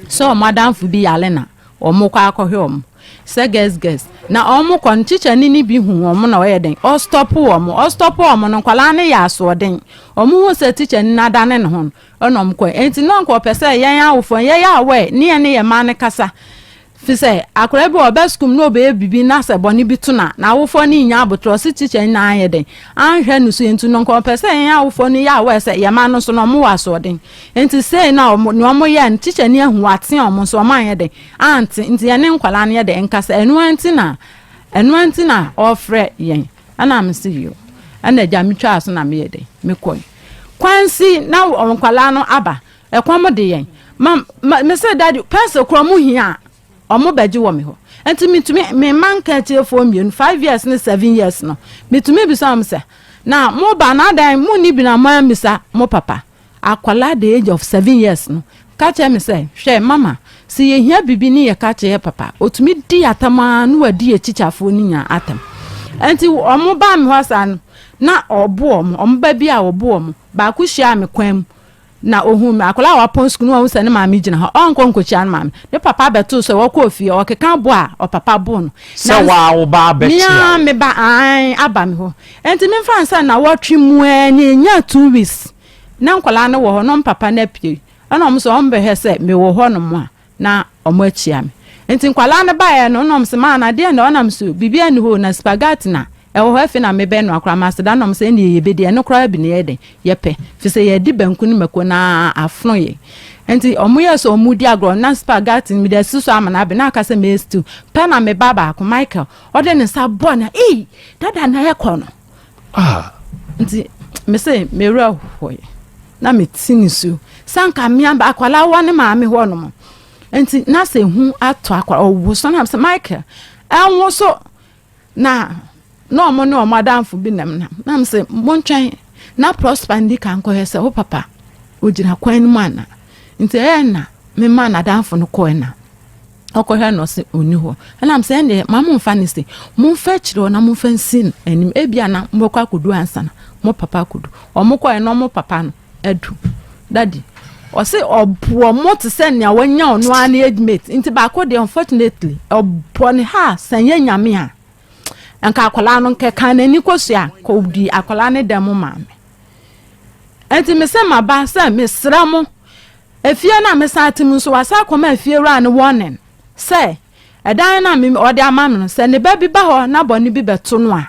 sɛ ɔmo adamfo bi yale na ɔmo kɔ akɔhwɛ ɔmo sɛ girls girls na ɔmo kɔ no kyikyɛni no bi hu ɔmo na ɔyɛ dɛn ɔstɔpo ɔmo ɔstɔpo ɔmo no nkwadaa no yɛ asoɔden ɔmo hu sɛ tikyɛni no adane ne ho no Ɛna ɔmo kɔe. Enti na anka ɔpɛ sɛ yɛn awofoɔ no yɛyɛ aware ne yɛne yɛn mma no kasa. Fi sɛ akwadaa bi wɔ ɔba sukuu mu na ɔbɛyɛ biribi na sɛ bɔne bi to no a, n'awofoɔ no nnya aboterɛ. Ɔse tikya no anyɛ dɛn anhwɛ no so. Enti no anka ɔpɛ sɛ yɛn awofoɔ no yɛ aware sɛ yɛn mma no nso no ɔmo wɔ asoɔden. Enti sei na ɔmo nea ɔmo yɛɛ no tikya no ahu watea ɔmo nso ɔmo anyɛ dɛn ante. Nti yɛne nkwadaa no yɛ dɛn nkasa. Ɛno ara nti na ɛno ara nti na ɔrefrɛ yɛn. Ɛna mese yoo. Ɛna agya metwaa so na meyɛ dɛn mekɔe. Kwansi na nkwadaa no aba ɛkɔm de yɛn ma ma mese daddy pencil korɔ mo hia a ɔmo bɛgye wɔ me hɔ. Nti metumi me mma nkaatiefoɔ mmienu 5 years ne 7 years no metumi bisa wɔn sɛ na mo ba na adan mo nni bi na mo ammisa mo papa. Akwadaa the age of 7 years no ka kyerɛ me sɛ hwɛ mama sɛ yɛhia biribi ne yɛka kyerɛ yɛ papa otumi di atam ara na wadi yɛ kyikyafoɔ no nyinaa atam. Nti ɔmo baa me hɔ saa no na ɔbo ɔmo ɔmo ba bi a ɔbo ɔmo baako hyia me kwan mu na ohun me akwadaa a wapɔn sukuu no wahu sɛ ne maame gyina hɔ ɔnkɔ nkɔkyia ne maame ne papa bɛtoo sɛ wɔkɔɔ fie ɔkeka bo a ɔpapa bo no. Sɛ waa wo ba abɛkyia wo. Me ba ae aba me hɔ nti memfa nsa na wɔtwe mu ɛ ne enya 2 weeks na nkwadaa no wɔ hɔ na ɔmo papa no apue ɛna ɔmo sɛ ɔmo bɛhwɛ sɛ mewɔ hɔ nom a na ɔmo akyia me nti nkwadaa no baeɛ no na ɔmo sɛ maa na adeɛ na ɔnam so biribi ani hɔ na spaghetti na ɛwɔ hɔ afei na mebɛn no akora ma aseda na ɔmo sɛ ɛne yɛbɛdi ɛno koraa bi na yɛ den yɛpɛ fi sɛ yɛdi banku ne mako na afono yɛ nti ɔmo yɛ sɛ ɔmo di agorɔ na spaghetti mi de asi so ama na abe na aka sɛ mɛ stew pɛ na me ba baako Michael ɔde ne nsa bɔ na ei dada na ɛkɔ no. Ah. Nti me se me werɛ hɔ. Na mete nisuo sɛ anka me aba akwadaa wɔ ne maame hɔ nom nti na sɛ ehu atɔ akwadaa ɔwoso na sɛ Michael ɛnwoso na na ɔmo ne ɔmo adamfo bi nam nam na sɛ montwɛn na Prosper ndi kan kɔhwɛ sɛ wo papa ogyina kwan no mu ana nti ɛyɛ na mema n'adamfo no kɔɛ na ɔkɔhwɛ no ɔse ɔnni hɔ ɛnam sɛ ɛndeɛ ma momfa ne se momfa akyire hɔ na momfa nsi no anim ebia na mobɛkɔ akɔdu ansa na mo papa akɔdu ɔmo kɔɛ na ɔmo papa no adu dadi ɔse ɔboɔ mo te sɛ nea wanya ɔno ara ne age mate nti baako deɛ unfortunately ɔbɔ ne ha sɛ nyɛ nyame a nka akwadaa no nkɛka n'ani kɔsua kɔdi akwadaa ne dɛm maame nti mesɛ maba sɛ mesrɛ mo Efie no a mesan te mu nso, wasan akɔma efiewura no warning sɛ ɛdan no a me ɔde ama me no, sɛ ne ba bi ba hɔ na bɔne bi bɛto no a,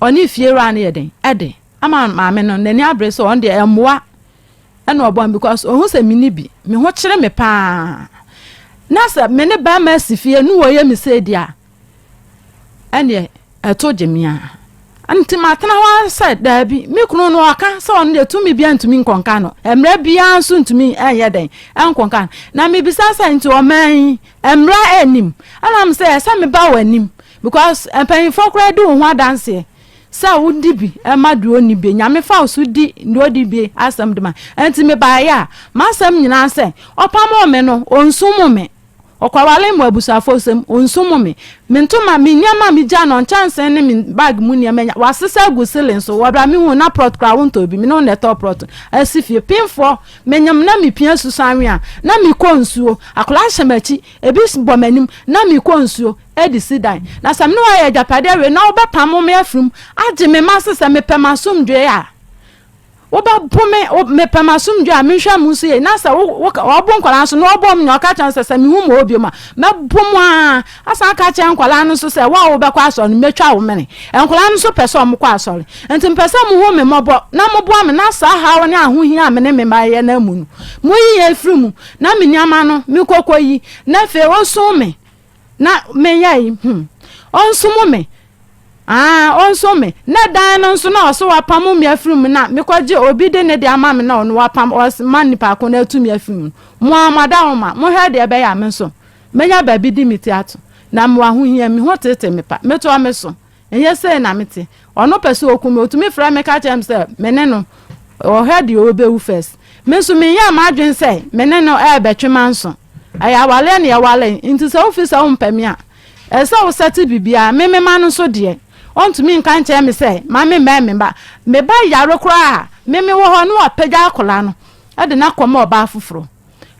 ɔne efiewura no yɛ den ɛde ama maame no n'ani abere sɛ ɔno deɛ ɛmmoa ɛna ɔbɔ no because ohu sɛ menni bi, me ho kyere me paa. Na sɛ me ne barima asi fie ne wɔyɛ me sei deɛ a, ɛnneɛ ɛto gye me a. Nti matena hɔ ara sɛ daabi, me kunu no ɔka sɛ ɔno deɛ tumi biara ntumi nkɔnka no, mmerɛ biara nso ntumi nyɛ dɛn nkɔnka no. Na mebisa sɛ nti ɔman yi mmara anim? Ɛna me sɛ ɛsɛ meba w'anim because mpanyinfoɔ koraa di wo ho adanseɛ sɛ wodi bi ma deɛ ɔnni bi. Nyame fa wo so di deɛ ɔdi bi asɛm de ma. Nti mebaeɛ a m'asɛm nyinaa sɛ ɔpamoo me no ɔnsumm me. Ɔkɔware mo abusuafo nsam, onsom me. Me ntoma, me nneɛma a migyaa no, nkyɛnsee ne me bag mu nneɛma nyinaa, wasesa agu ceiling so. Wɔ bere a mihuu na prɔt koraa wontɔɔ bi, me ne wo na ɛtɔɔ prɔt no. Asi fie. Pemfoɔ, menyem na mipia susuanwe a, na mekɔ nsuo. Akwadaa hyɛ m'akyi, ebi bɔ m'anim, na mekɔ nsuo de si dan. Na sɛ me ne wo ayɛ agyapade awie na wobɛpamo me afiri mu agye me mma ase sɛ mepɛ m'asomdwoe a, Wobɛbo me, wo, mepɛ m'asomdwoe a, menhwɛ mo nso yie. Na sɛ wo, wo, ɔbo nkwadaa nso, na ɔbɔ mo nyinaa, ɔka kyerɛ no sɛ, sɛ mehu mo hɔ bio a, mɛbo mo ara. Asan aka akyerɛ nkwadaa no nso sɛ, wo a wobɛkɔ asɔre no, mɛtwa wo mene. Nkwadaa no nso pɛ sɛ wɔkɔ asɔre. Nti mepɛ sɛ mohu me mmɔbɔ, na moboa me, na saa haw ne ahohia a me ne me mma yɛ no amu no, moyi yɛn firi mu, na me nneɛma no, mekɔkɔyi, na afei ɔsum me. Na menyɛ yi hmm ɔnsom me ah ɔnsom me na dan no nso na ɔso wapam me afiri mu na mekɔgye obi de ne de ama me na ɔno wapam ɔma nipa ko na atu me afiri mu mo a mo ada ma mohwɛ deɛ ɛbɛyɛ a me nso menya baabi de me ti ato na mewɔ ahohia me ho tete me pa metoa me so Ɛnyɛ sei na mete. Ɔno pɛ sɛ ɔku me. Ɔtumi frɛ me ka kyerɛ me sɛ me ne no, ɔhwɛ deɛ ɔbɛwu first. Me nso menyɛɛ m'adwene sɛ me ne no ɛrebɛtwe manso. Ɛyɛ awareɛ na yɛware, nti sɛ wofi sɛ wompɛ me a, ɛsɛ sɛ wosɛte biribiara. Me me ma no nso deɛ, ɔntumi nka nkyerɛ me sɛ ma me mmɛn me ba. Me ba yare koraa a, me mewɔ hɔ na wapagya akwadaa no de no akɔma ɔbaa foforɔ.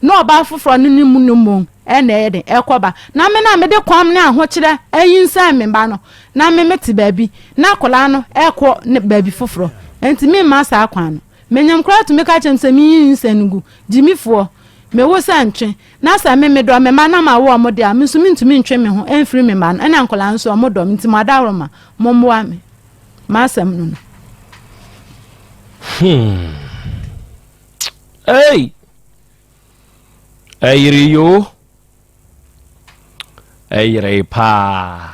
Na ɔbaa foforɔ no ne mu no mmom na ɛyɛ den ɛkɔ ba. Na me no a mede kɔm ne ahokyerɛ anyinsɛn me ba no, na me mete baabi, na akwadaa no rekɔ ne baabi foforɔ. Enti memma saa kwan no. Menyem koraa tumi ka kyerɛ me sɛ menyi nyinsɛn no ngu. Gyimifoɔ, mewo sɛ ntwe. Na sɛ me medɔ me mma na mawo wɔn deɛ a, me nso mentumi ntwe me ho mfiri me mma no. Ɛna nkwadaa no nso wɔdɔ me, nti mo adaworoma, mommoa me. M'asɛm no no. Hmm. Hey! Ɛyere yoo. Ɛyere paa.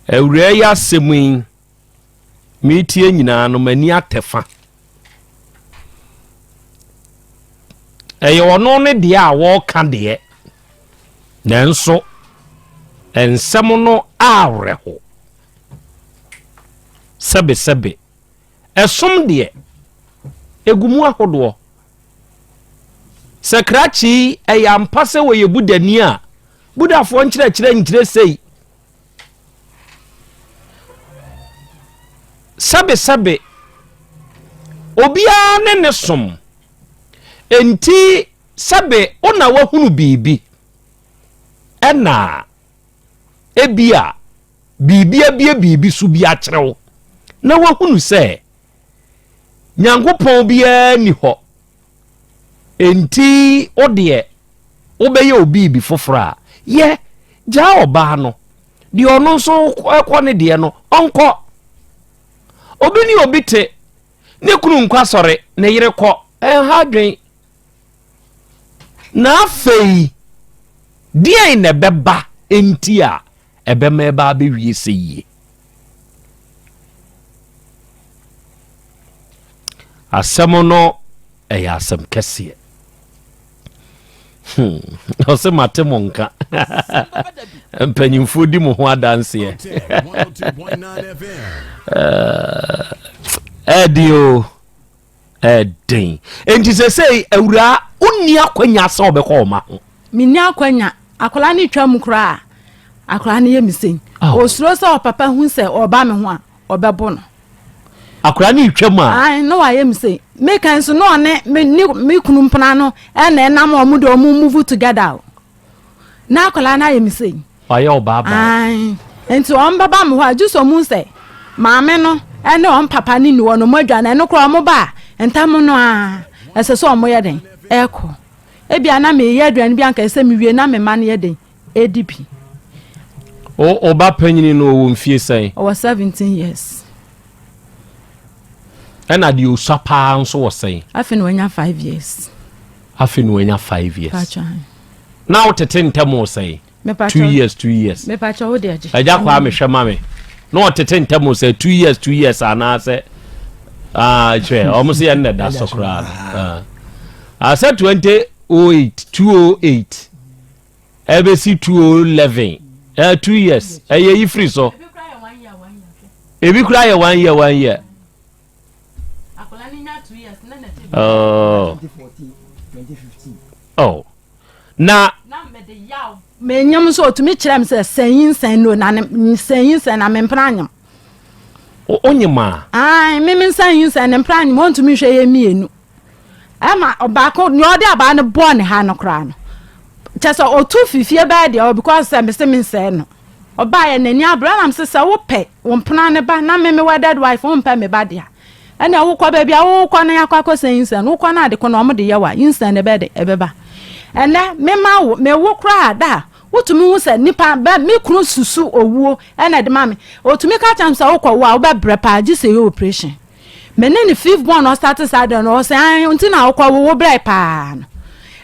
Awuraa yi asɛm yi, metie nyinaa no m'ani atɛ fa. Ɛyɛ ɔno ne deɛ a wɔreka deɛ, nanso nsɛm no awerɛho. Sɛbesɛbe. Ɛsom deɛ, ɛgu mu ahodoɔ. Sɛ krakye yi, ɛyɛ ampa sɛ wɔyɛ Buddhani a, Buddhafoɔ nkyerɛkyerɛ nkyerɛ sei. Sɛbesɛbe, obiara ne ne som. Enti sɛbe wo na woahunu biribi, ɛna ebia biribi abue biribi so bi akyerɛ wo na woahunu sɛ Nyankopɔn biara nni hɔ, enti wo deɛ wobɛyɛ wo biribi foforɔ a, yɛ, gyaa ɔbaa no, deɛ ɔno nso kɔ ne deɛ no, ɔnkɔ. Obi ne obi te, ne kunu nkɔ asɔre, ne yere kɔ, ɛnha adwen. Na afei, deɛn na ɛbɛba nti a ɛbɛma ɛba abɛwie sɛ yie? Asɛm no ɛyɛ asɛm kɛseɛ. Ɔsɛ mate mo nka. Mpanyimfoɔ di mo ho adanseɛ. Ɛɛden o, ɛɛden. Enti sɛsɛi awuraa wonni akwanya sɛ ɔbɛkɔ ɔma ho. Menni akwanya. Akwadaa no twa mu koraa a, akwadaa no yɛ me sei. Ɔsuro sɛ ɔpapa hu sɛ ɔba me ho a, ɔbɛbo no. Akwadaa no retwa mu a. Ae, na wayɛ me sei. Meka nso na ɔne me ne me kunu mpena no ɛna ɛnam wɔn de wɔn move together o. Na akwadaa no ayɛ me sei. Wayɛ ɔbaa baa. Ae, nti wɔn bɛba me hɔ a gye sɛ wɔn sɛ maame no ɛne wɔn papa no ni hɔ no wɔn adwane ɛno koraa wɔn ba a ntam no a ɛsɛ sɛ wɔn yɛ den ɛkɔ. Ebia na meyɛ aduane bi anka ɛsɛ sɛ mewie na me mma no yɛ den ɛdi bi. Wo wo ba panyini no ɔwɔ mfie sɛn? Ɔwɔ 17 years. Ɛna deɛ osua paa nso wɔ sɛn? Afei na wanya 5 years. Afei na wanya 5 years. Pacha. Na wotete ntɛm wɔ sɛn? 2 years, 2 years. Mepacha wo deɛ gye. Agya kwaa mehwɛ ma me. Na ɔtete ntɛm wɔ sɛ 2 years, 2 years anaasɛ ah kyerɛ ɔmo sɛ yɛn na ɛda so koraa no. Ah sɛ 2008, 208. Ɛbɛsi 2011 ɛɛ 2 years ɛyɛ yi firi so ebi kura yɛ one year, one year. Oh. Na. Menyam nso otumi kyerɛ me sɛ sɛn yi nsɛn no na sɛn yi nsɛn na mempena anyam. Onyim a. Ae, me me nsɛn yi nsɛn ne mpena anyam ontumi nhwɛ yɛ mmienu. Ɛma ɔbaako nea ɔde abaa no bɔɔ ne ha no koraa no kyɛ sɛ ɔtu fifie bɛyɛ deɛ ɔ because sɛ mese mensɛe no ɔbaeɛ n'ani abere ɛna mese sɛ wopɛ wo mpena ne ba na me me wedded wife wompɛ me ba deɛ ɛna wokɔ baabi a wokɔ no yɛakɔ akɔsɛ nyinsɛn no wokɔ no ade ko na ɔmo de yɛ wa nyinsɛn no ɛbɛyɛ de ɛbɛba ɛnɛ mema wo mewo koraa da a wotumi hu sɛ nipa bɛ me kunu susu owuo ɛna ɛde ma me otumi ka kyerɛ me sɛ wokɔ wo a wobɛbrɛ paa gye sɛ yɛ operation. Me ne ne fifth born ɔstate saa deɛ no ɔsɛ an nti na wokɔ wo wo brɛ paa no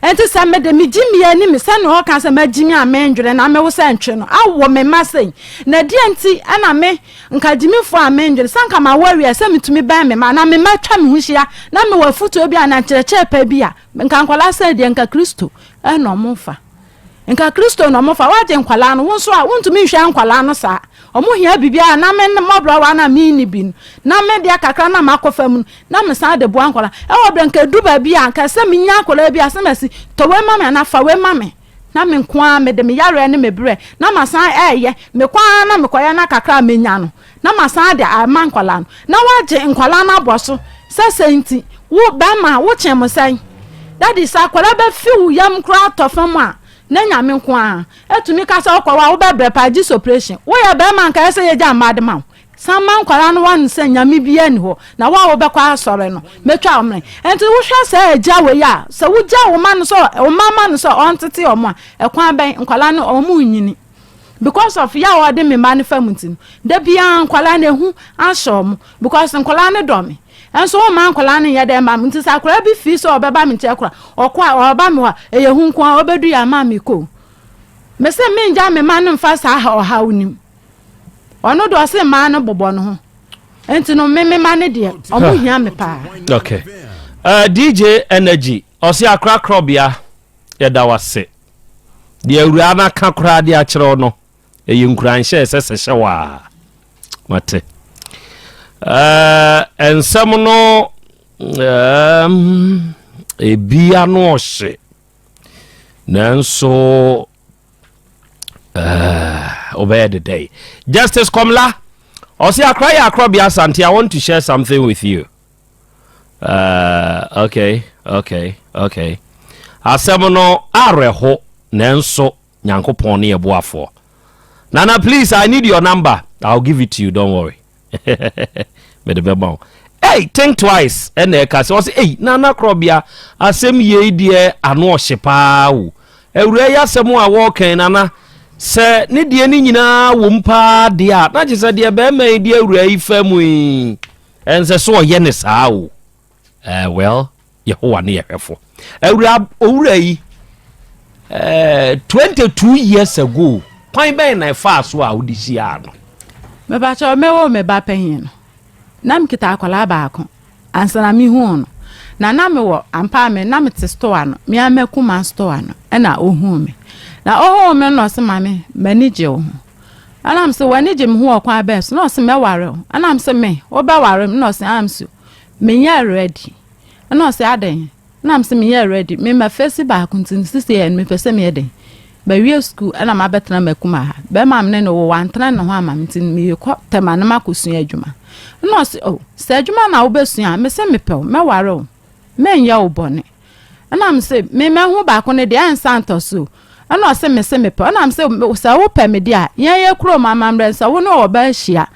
nti sɛ mede me gye mi anim sɛnea ɔka sɛ magye mi a mendwene na mewo sɛ ntwe no awɔ me mma sɛn na deɛ nti ɛna me nka gyimifoɔ a mendwene sɛ nka mawo awie sɛ metumi bɛn me ma na me mma twa me ho hyia na mewɔ afotuo bi a na nkyerɛkyerɛ pa bi a nka nkwadaa sɛ deɛ nka Kristo ɛna ɔmo fa. Nka Kristo na ɔmo fa. W'agye nkwadaa no, wo nso a wontumi nhwɛ nkwadaa no saa. Ɔmo hia biribiara na me mmɔborɔwa no a menni bi no, na me deɛ kakra no a makɔ fam no, na me san de boa nkwadaa. Ɛwɔ berɛ nka ɛdu baabi a, nka sɛ menya akwadaa bi a, sɛ masi, tɔ wei ma me anaa fa wei ma me. Na me nko ara mede me yareɛ ne me berɛ na masan ɛɛyɛ. Mekɔ ara na mekɔyɛ na kakra a menya no, na masan de ama nkwadaa no. Na wagye nkwadaa no abɔ so sɛ sɛn nti, wo bɛrima wo kyɛn mo sɛn? Daddy, sɛ akwadaa bɛfi wo yam koraa tɔ fam a, na Nyame nko ara tumi ka sɛ wokɔ hɔ a wobɛbrɛ paa gye sɛ operation. Woyɛ bɛrima anka ɛyɛ sɛ yɛgya mmaa de ma wo. San ma nkwadaa no wɔn sɛ Nyame biara nni hɔ na wo a wobɛkɔ asɔre no mɛtwa wo mene. Nti wohwɛ saa agya wei a, sɛ wogya wo ma no sɛ wo mma ma no sɛ ɔntete wɔn a, ɛkwan bɛn nkwadaa no wɔn renyini. Because of yaw a ɔde me mma no fa mu nti no, da biara nkwadaa no ehu ahyɛ wɔn because nkwadaa no dɔ me. Nso womma nkwadaa no nyɛ dɛ mma me nti sɛ akwadaa bi fii sɛ ɔbɛba me nkyɛn koraa, ɔkɔ a ɔba me hɔ a, ɛyɛ hu nko ara ɔbɛdu yɛ ama me kɔ o. Mese mengya me mma no mfa saa ɔhaw no mu. Ɔno deɛ ɔse mmaa no bobɔ ne ho. Nti no me me mma no deɛ ɔmo hia me paa. Okay. DJ Energy, ɔse akora korɔbea. Yɛda wo ase. Deɛ awuraa no aka koraa de akyerɛ wo no, ɛyɛ nkuranhyɛ ɛsɛ sɛ hyɛ wo a. Mate. Uh, nsɛm no um, ebi ano ɔhye nanso wobɛyɛ uh, dedɛn. Justice Komla ɔse akora yɛ akorɔbea Asante, I want to share something with you. Okay. Asɛm no awerɛho nanso Nyankopɔn ne yɛboafoɔ. Nana, please, I need your number. I'll give it to you, don't worry. Mede bɛma wo. Hey, think twice. Ɛna ɛka sɛ ɔsɛ, hey, Nana Korɔbea, asɛm yei deɛ ano ɔhye paa o. Awura yi asɛm a wɔɔkɛn Nana, sɛ ne deɛ ne nyinaa wɔ mu paa deɛ a, na kyerɛ sɛ deɛ bɛrima yi deɛ awura yi fa mu yi, ɛnsɛ sɛ ɔyɛ ne saa o. Well, Yehowa ne yɛhwɛfo. Awura owura yi, 22 years ago, kwan bɛn na ɛfaa so a wode hyiaa no? Mepakyɛw, mewoo me ba panyin no, na mekita akwadaa baako. Ansa na mehuu no, na na mewɔ ampa me na mete store ano, me ara m'akuma store ano, ɛna ohuu me. Na ohuu me no na ɔse maame, m'ani gye wo ho. Ɛna mese w'ani gye me ho wɔ kwan bɛn so? Na ɔse mɛware wo. Ɛna mese me, wobɛware me? Na ɔse ah, mese menyɛ ready. Ɛna ɔse adɛn? Na mese meyɛ ready, me ma fesi baako nti no sisi yɛ no mepɛ sɛ meyɛ dɛn? Mawie sukuu ɛna mabɛtena Makuma ha. Bɛrima a me ne no wɔ wantena ne ho ama me nti mekɔ Tema na makɔsua adwuma. Ɛna ɔse oh, sɛ adwuma na wobɛsua a, mese mepɛ wo, mɛware wo, menyɛ wo bɔne. Ɛna mese me mahu baako no deɛ ɛnsa ntɔ so o. Ɛna ɔse mese mepɛ wo. Ɛna mese sɛ wopɛ me deɛ a, yɛn yɛ kurom amammerɛ sɛ wo ne ɔbaa hyia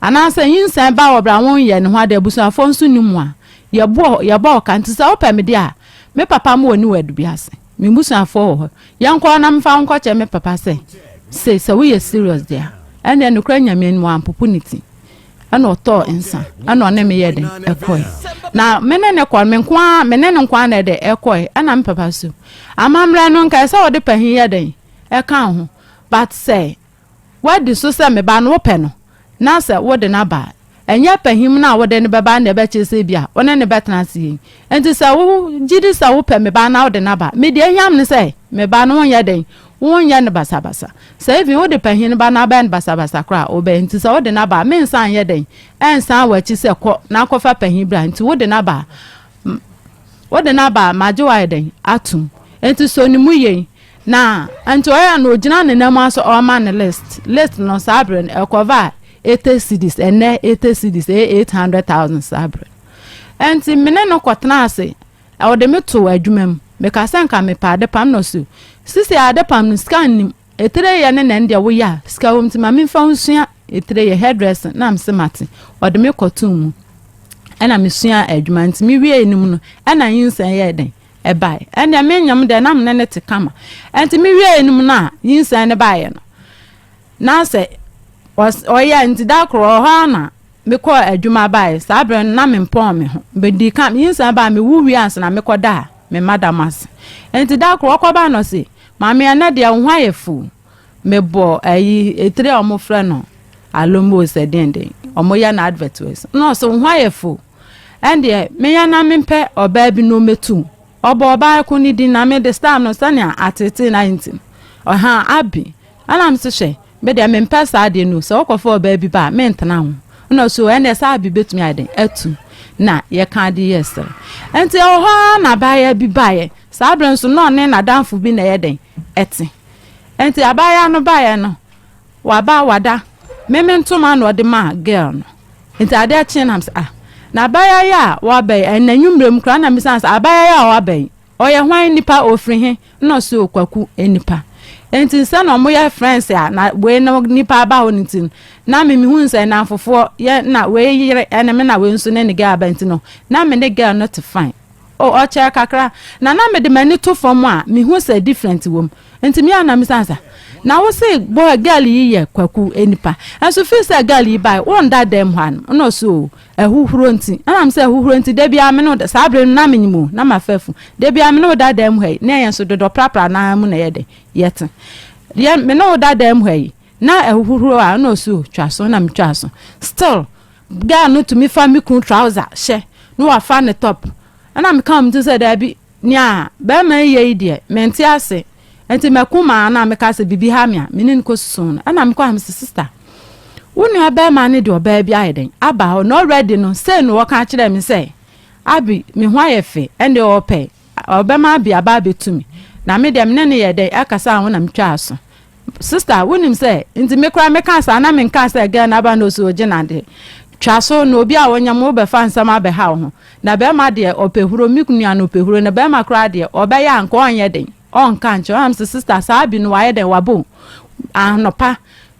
anaasɛ nyinsɛn ba wɔ berɛ a wonyɛ ne ho adeɛ abusuafoɔ nso nni mu a, Yɛboɔ, yɛbɔ wo ka, nti sɛ wopɛ me deɛ a, me papa mo wɔ New Adubiase. Me mbusuafoɔ wɔ hɔ. Yɛnkɔ na memfa wo nkɔkyerɛ me papa sɛ, sei, sɛ woyɛ serious deɛ a, ɛnneɛ nokorɛ Nyame anim wampopo ne ti. Ɛna ɔtɔɔ nsa, ɛna ɔne me yɛɛ dɛn, ɛkɔe. Na me ne no kɔ no, me nko ara, me ne no nko ara na ɛdɛ, ɛkɔe. Ɛna me papa so, amammerɛ no, nka ɛsɛ sɛ wɔde pahin yɛ dɛn, ɛka wo ho. But sɛ Woadi so sɛ me ba no, wopɛ no, na sɛ wode no aba a, ɛnyɛ pahim no a wode no bɛba no na ɛbɛkyerɛ sɛ ebia wo ne no bɛtena ase yie. Enti sɛ wogye di sɛ wopɛ me ba na wode no aba a, me deɛ ehia me ne sɛ me ba no wonyɛ dɛn? Wonyɛ no basabasa. Sɛ even wode pahin no ba na wobɛyɛ no basabasa koraa a, wobɛyɛ. Enti sɛ wode no aba a, mensan nyɛ dɛn? Ɛnsan w'akyi sɛ kɔ na kɔfa pahin bra. Enti wode no aba a, wode no aba a, magye wo ayɛ dɛn? Atom. Enti sɔ ne mu yie. Na nti ɔyɛ a na ogyina ne nan mu ase ɔrema ne list. List no saa bere no ɛkɔva 80 cedis, ɛnɛ 80 cedis, ɛyɛ 800,000 saa bere no. Nti me ne no kɔtena ase, ɔde me too adwuma mu. Meka sɛ nka mepɛ adepam na ɔse, sisi adepam no sika nnim, etire yɛ ne na ɛndeɛ woyɛ a sika wɔ mu nti ma memfa wo nsua etire yɛ, hairdressing, na mese mate. Ɔde me kɔtoo mu ɛna mesua adwuma nti mewie no mu no ɛna nyinsɛn yɛɛ dɛn ɛbae. Ɛndeɛ me nyem deɛ na me ne no te kama. Ɛnti me wieɛ no mu no a nyinsɛn no baeɛ no, na sɛ ɔyɛ nti da koro ɔhɔ ara na mekɔɔ adwuma baeɛ. Saa berɛ no na mempɔn me ho. Medi ka nyinsɛn baa mewu wie ansa na mekɔdaa me madam ase. Ɛnti da koro ɔkɔbaa no ɔse, maame ɛnɛ deɛ wo ho ayɛ fuu. Mebɔ ayi etire a wɔfrɛ no alombo sɛ den den. Wɔyɛ no advert wɔ so. Na ɔse wo ho ayɛ fuu. Ɛndeɛ, menya na mempɛ ɔbaa bi na ɔmmɛtu. Ɔbɔ ɔbaa ko no din na me de star no sɛnea ateetee no ayɛ nti no, ɔhaa Abby. Ɛna mese hwɛ, me deɛ mempɛ saa adeɛ no o, sɛ wokɔfa ɔbaa bi ba a, mentena ho. Ɛna ɔse o, ɛndeɛ saa Abby bɛtumi ayɛ dɛn atu. Na yɛka ade yɛɛ sere. Ɛnti ɛwɔ hɔ ara na abaayewa bi baeɛ. Saa berɛ nso na ɔne n'adamfo bi na ɛyɛ dɛn ɛte. Ɛnti abaayewa no baeɛ no, Waba wada me me ntoma na ɔde maa girl no nti adeɛ kyee na mesɛ ah na abaayewa yi a waba yi ɛnna nwummerɛ mu koraa na mesan sɛ abaayewa yi a waba yi ɔyɛ hwan nipa ofiri he na ɔsɛ okwaku nipa nti sɛ na ɔmo yɛ friends a na wei no nipa aba hɔ no nti na me mehu sɛ nnamfofoɔ yɛ na wei yere ɛne me na wei nso ne ne girl aba nti no na me ne girl no te fine. Oh ɔkyɛɛ kakra na na mede m'ani to fam a mehu sɛ different wɔ mu nti me a na misa sɛ na wo se boy girl yi yɛ kwaku nipa nso feel sɛ girl yi bae wo nda dɛm hɔ ano na ɔse oh ahuhuro nti ɛna me sɛ ahuhuro nti da biara me ne wo da saa bere no na menyim o na mafa afu da biara me ne wo da dɛm hɔ yi na yɛn nso dodɔ prapra naa mu na yɛ dɛn yɛte yɛ me ne wo da dɛm hɔ yi na ahuhuro a na ɔse oh twa so na metwa so still Girl no tumi fa me kunu trouser hyɛ na wafa ne top. Ɛna meka wɔ me tirim sɛ daabi, nea barima yi yɛ yi deɛ, mente ase. Nti mako maa na meka sɛ biribi ha me a, me ne no kɔsusu no. Ɛna mekɔ a mese sister, wo nua barima no de ɔbaa bi ayɛ dɛn aba hɔ na already no sei na wɔka kyerɛ me sɛ Abi me ho ayɛ fɛ ɛnde ɔpɛ ɔbɛma Abi aba abɛtu me. Na me deɛ me ne no yɛ dɛn ɛkasa ho na metwaa so. Sister wonim sɛ nti me koraa meka saa na menka sɛ girl no aba na ɔsi ogye nade twa so na obi a ɔnyam wo bɛfa nsɛm abɛha wo ho na bɛrima deɛ ɔpɛ huro me nua no ɔpɛ huro na bɛrima koraa deɛ ɔbɛyɛ a nka ɔnyɛ den ɔnka nkyerɛ ɔnam sɛ sister saa bi no wayɛ den wabɔ anɔpa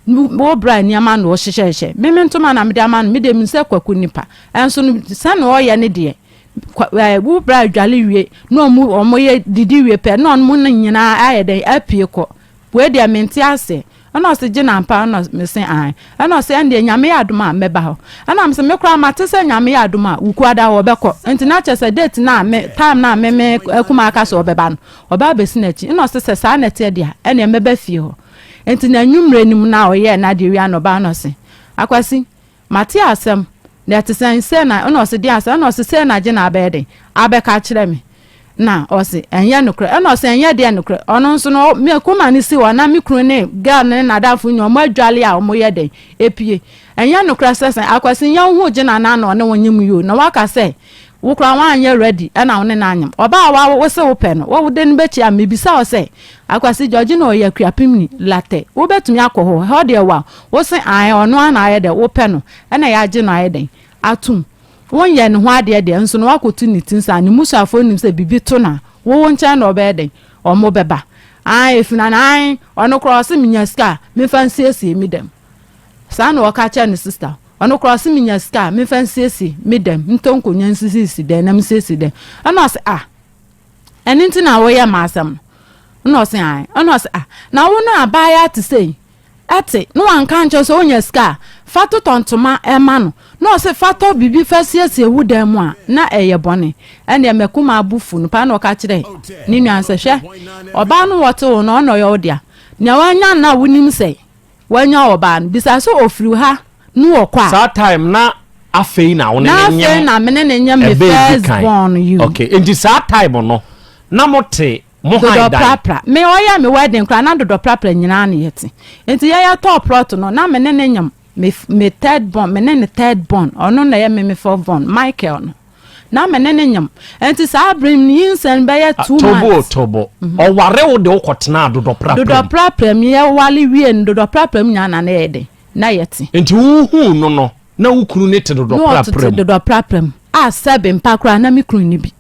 wo bra nneɛma na ɔhyehyɛhyɛ me me ntoma na mede ama no me deɛ sɛ kwaku nipa ɛnso no sɛ na ɔyɛ ne deɛ wo bra adwale wie na ɔmo ɔmo yɛ didi wie pɛ na ɔmo nyinaa ayɛ den apue kɔ Wei deɛ mente aseɛ. Ɛna ɔse gye no ampa? Ɛna mese aane. Ɛna ɔse ɛndeɛ Nyame yɛ adom a mɛba hɔ. Ɛna mese me koraa mate sɛ Nyame yɛ adom a Wukuada ɔbɛkɔ. Nti na kyerɛ sɛ date no a me time no a me me akumaa aka sɛ ɔbɛba no ɔba abɛsi n'akyi. Ɛna ɔse sɛ saa na ɛteɛ deɛ a ɛneɛ mɛba fie hɔ. Nti n'anwummerɛ no mu no a ɔyɛɛ n'adeɛ wie a na ɔbaa na ɔse Akwasi mate asɛm. Na ɛte sɛn? Sei na, ɛna ɔse deɛn asɛm? Ɛna ɔse sei na gye na abɛyɛ dɛn? Abɛka akyerɛ me. Na ɔse ɛnyɛ nokorɛ. Ɛna ɔse ɛnyɛ deɛ nokorɛ. Ɔno nso no, me koma no si hɔ na me kunu ne girl no ne n'adamfo nyinaa ɔmo adwale a ɔmo yɛ dɛn? Epie. Ɛnyɛ nokorɛ sɛ sɛn? Akwasi nyɛ wo ho gye na na na ɔne wo nyem yi o. Na waka sɛ wo koraa woanyɛ ready ɛna wo ne no anyem. Ɔbaa a wa wo se wo pɛ no, wo de no bɛkyia a, mebisa wo sɛ, Akwasi Georgina ɔyɛ Akuapemni, Latɛ, wobɛtumi akɔ hɔ? Ɛhɔ deɛ wa wo se ae ɔno ara na ayɛ dɛn? Wopɛ no. Ɛna yɛagye no ayɛ dɛn? Atom. Wonyɛ ne ho adeɛ deɛ, nso no woakɔtu ne ti nso a, ne mmusuafoɔ nim sɛ biribi to no a, wo wo nkyɛn na ɔbɛyɛ dɛn? Wɔn bɛba. Ae, ɛfiri na ae, ɔno koraa ɔse menya sika a, memfa nsiesie me dam. Saa na ɔka kyerɛ ne sista. Ɔno koraa ɔse menya sika a, memfa nsiesie me dam, ntɔ nkonnwa nsisisi dan na mesiesie dam. Ɛna ɔse ah, ɛno nti na woyɛ m'asɛm no? Ɛna ɔse ae. Ɛna ɔse ah, na wo no abaayaa te sei, Ɛte, na wanka ankyerɛ sɛ onya sika a, fa totɔ ntoma ma no, na ɔse fa tɔ biribi fa siesie wo dan mu a, na ɛyɛ bɔne. Ɛnneɛ Makumaa bo fu no paa na ɔka kyerɛɛ ne nua no sɛ, Hwɛ, ɔbaa no wɔte wo no, ɔno na ɔyɛ wo dea. Nea wanya no a wonim sɛ wanya ɔbaa no, bisa sɛ ɔfiri ha ne ɔkɔ a. Saa time na afei na wo ne Na no afei nyem na me ne no nyem me ɛbɛ edi first kan. born yi. Okay, nti saa time no na mote Mo han Dodɔ dan. prapra. Me ɔyɛ me wedding koraa na dodɔ prapra nyinaa na yɛte. Nti yɛn yɛtɔɔ plot no na me ne ne nyem me me third born me ne ne third born ɔno na ɛyɛ me me fourth born Michael no na me ne ne nyem. Nti saa bere no nyinsɛn bɛyɛ Ah, two Tobo o months. tobo. Ɔware wo de wo kɔtenaa dodɔ prapra mu. Dodɔ prapra mu yɛwale wie no dodɔ prapra mu nyinaa na na yɛyɛ dɛn na yɛte. Nti wohuu no no na wo kunu ne te dodɔ Na ɔtete prapra mu. dodɔ prapra mu a sɛbe mpa koraa na me kunu nni bi.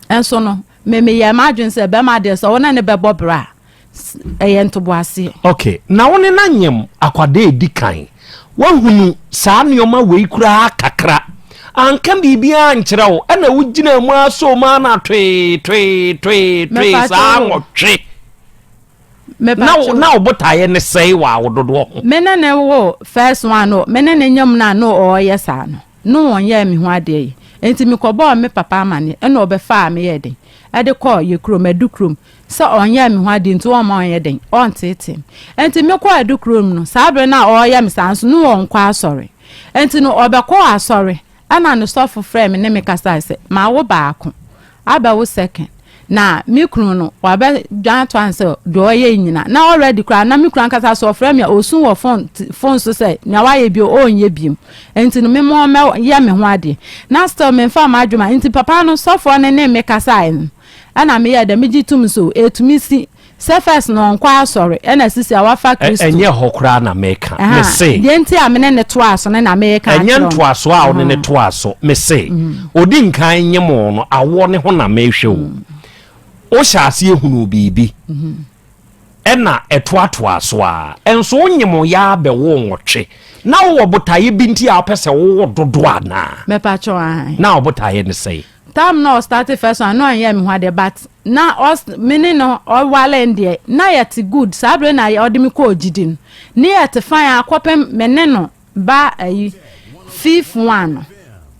Nso no, me meyɛɛ m'adwene sɛ bɛrima deɛ sɛ wo ne no bɛbɔ bra a, ɛyɛ ntoboaseɛ. Ok, na wo ne no anyem akwadaa edi kan, woahunu saa nneɛma wei koraa kakra, anka biribiara ankyerɛ wo, ɛna wogyinaa mu ara soo mu ara na twee twee twee twee saa nwɔtwe. Na wo na wo botaeɛ ne sɛe wɔ awododoɔ ho. Me ne ne wo first one no, me ne ne nyem no a na ɔreyɛ saa no. No wɔnyɛɛ me ho adeɛ yi. Enti mekɔbɔɔ me papa amaneɛ, ɛna ɔbɛfaa me yɛɛ den? Ɛde kɔɔ yɛ kurom, Adukurom, sɛ ɔnyɛɛ me ho adeɛ nti ɔmma ɔnyɛ den? Ɔnteetee me. Enti mekɔɔ Adukurom no, saa berɛ no a ɔreyɛ me saa nso, no ɔnkɔ asɔre. Enti no ɔbɛkɔɔ asɔre, ɛna ne sɔfo frɛɛ me ne me kasae sɛ, mawo baako, abɛwo second na me kunu no wabɛ dwan ato an sɛ deɛ ɔyɛ yi nyina na already koraa na me kunu ankasa so ɔfrɛ me a ɔsu wɔ phone phone so sɛ nea wayɛ bio ɔnyɛ biom nti no me mo mɛ yɛ me ho adeɛ na still me nfa m'adwuma nti papa no sɔfoɔ no ne me kasaeɛ no ɛna meyɛ dɛ megye tum so ɛtumi si Sɛ first no ɔnkɔ asɔre ɛna sisi a wafa Kristo. Ɛnyɛ hɔ koraa na meka. Mese. Deɛ nti a me ne no toaa so no na meka akyerɛ wo. Ɛnyɛ ntoasoɔ a wo ne no toaa so. Mese, ɔdi nkan nyem wo no, awoɔ no ho na mehwɛ o. Wohyɛ aseɛ hunuu biribi, ɛna ɛtoatoaa so ara. Nso wonyem wo yɛ ara bɛwoo nwɔtwe. Na wowɔ botaeɛ bi nti a wopɛ sɛ wowo dodoɔ anaa? Mepakyɛw, aane. Na wo botaeɛ ne sɛn? Time na ɔstarte first one na ɔnyɛɛ me ho adeɛ but na ɔs me ne no ɔwale no deɛ na yɛte good saa bere na ɔde me kɔɔ gyidi no ne yɛte fine akɔpem me ne no ba ayi fifth one no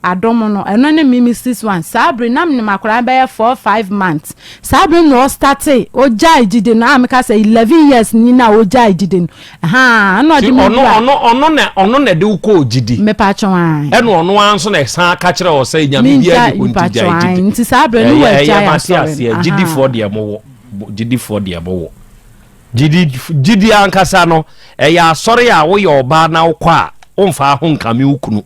adom no ɛno ne me me sixth one saa bere na menim akwadaa no bɛyɛ 4 5 months saa bere na ɔstarte ɔgyae gyidi no a meka sɛ 11 years ni na ɔgyae gyidi no haa ɛna ɔde me ɔno wura ɔno ɔno na ɔno na ɛde wo kɔɔ gyidi. Mepatwo ae. Ɛna ɔno ara nso na ɛsan ka kyerɛ wɔ sɛ nyame biara ni hɔ nti gyae gyidi. Nti saa berɛ no Ɛyɛ wagyae ɛyɛ mate asɔre aseɛ no. gyidifoɔ deɛ mowɔ gyidifoɔ deɛ mowɔ gyidi gyidi ankasa no ɛyɛ asɔre a woyɛ ɔbaa na wokɔ a womfa ho nkame wo kunu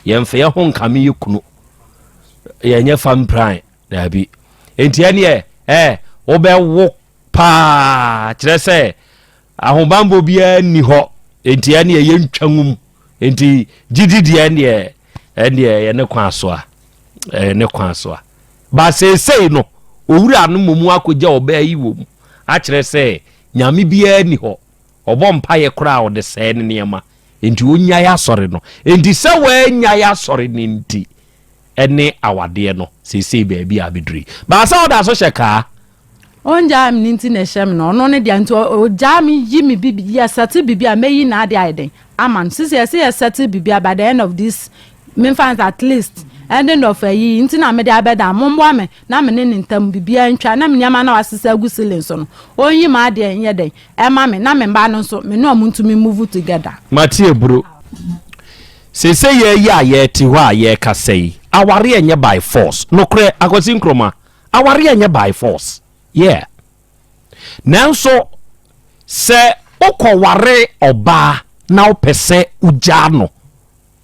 yɛmfa yɛ ho nkame yɛ kunu yɛnyɛ fa mpran daabi nti ɛneɛ ɛɛ wobɛwo paa kyerɛ sɛ Ahobanbɔ biara nni hɔ, enti ɛneɛ yɛntwa nwum. Enti gyidi deɛ ɛneɛ ɛneɛ ɛyɛ ne kwan so a, ɛyɛ ne kwan so a. Ba seesei no, owura no mmom akɔgya ɔbaa yi wɔ mu akyerɛ sɛ nyame biara nni hɔ. Ɔbɔ mpaeɛ koraa a ɔde sɛe ne nneɛma. Enti ɔnnyae asɔre no. Enti sɛ wannyae asɔre no nti ɛne awadeɛ no seesei baabi a abɛduru yi. Baasa ɔda so hyɛ kaa. Ɔngyaa me no nti na ɛhyɛ me no, ɔno ne deɛ nti ɔgyaa me yi me bibi yɛ sɛte bibi a mɛyi n'ade ayɛ den ama no sisi ɛsɛ yɛ sɛte bibi a by the end of this memfa nsa at least ending of ayi nti na mede abɛda momboa me na me ne ne ntam biribiara ntwa na me nneɛma na wasesa agu ceiling so no ɔnyi m'adeɛ nyɛ dɛn ɛma me na me mma no nso me ne ɔmo ntumi move together. Mate aburo. Seesei yɛn yi a yɛte hɔ a yɛrekasa yi, awareɛ nyɛ by force. Nokorɛ, Akwasi Nkrumah, awareɛ nyɛ by force. Yeah. Nanso sɛ wokɔware ɔbaa na wopɛ sɛ wogyaa no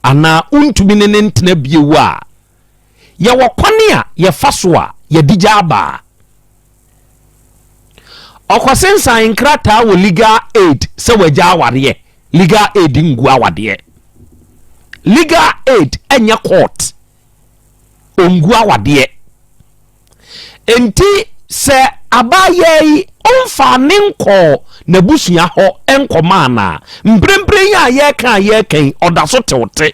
anaa wontumi ne no ntena bio a, yɛwɔ kwane a yɛfa so a yɛde gyaa baa. Ɔkɔsensan nkrataa wɔ legal aid sɛ wagya awareɛ. Legal aid ngu awadeɛ. Legal aid ɛnyɛ court. Ɔngu awadeɛ. Enti sɛ abaayaa yi ɔmfaa ne nkɔɔ n'abusua hɔ nkɔmaa no a, mprempren yi a yɛreka a yɛreka yi, ɔda so tew te.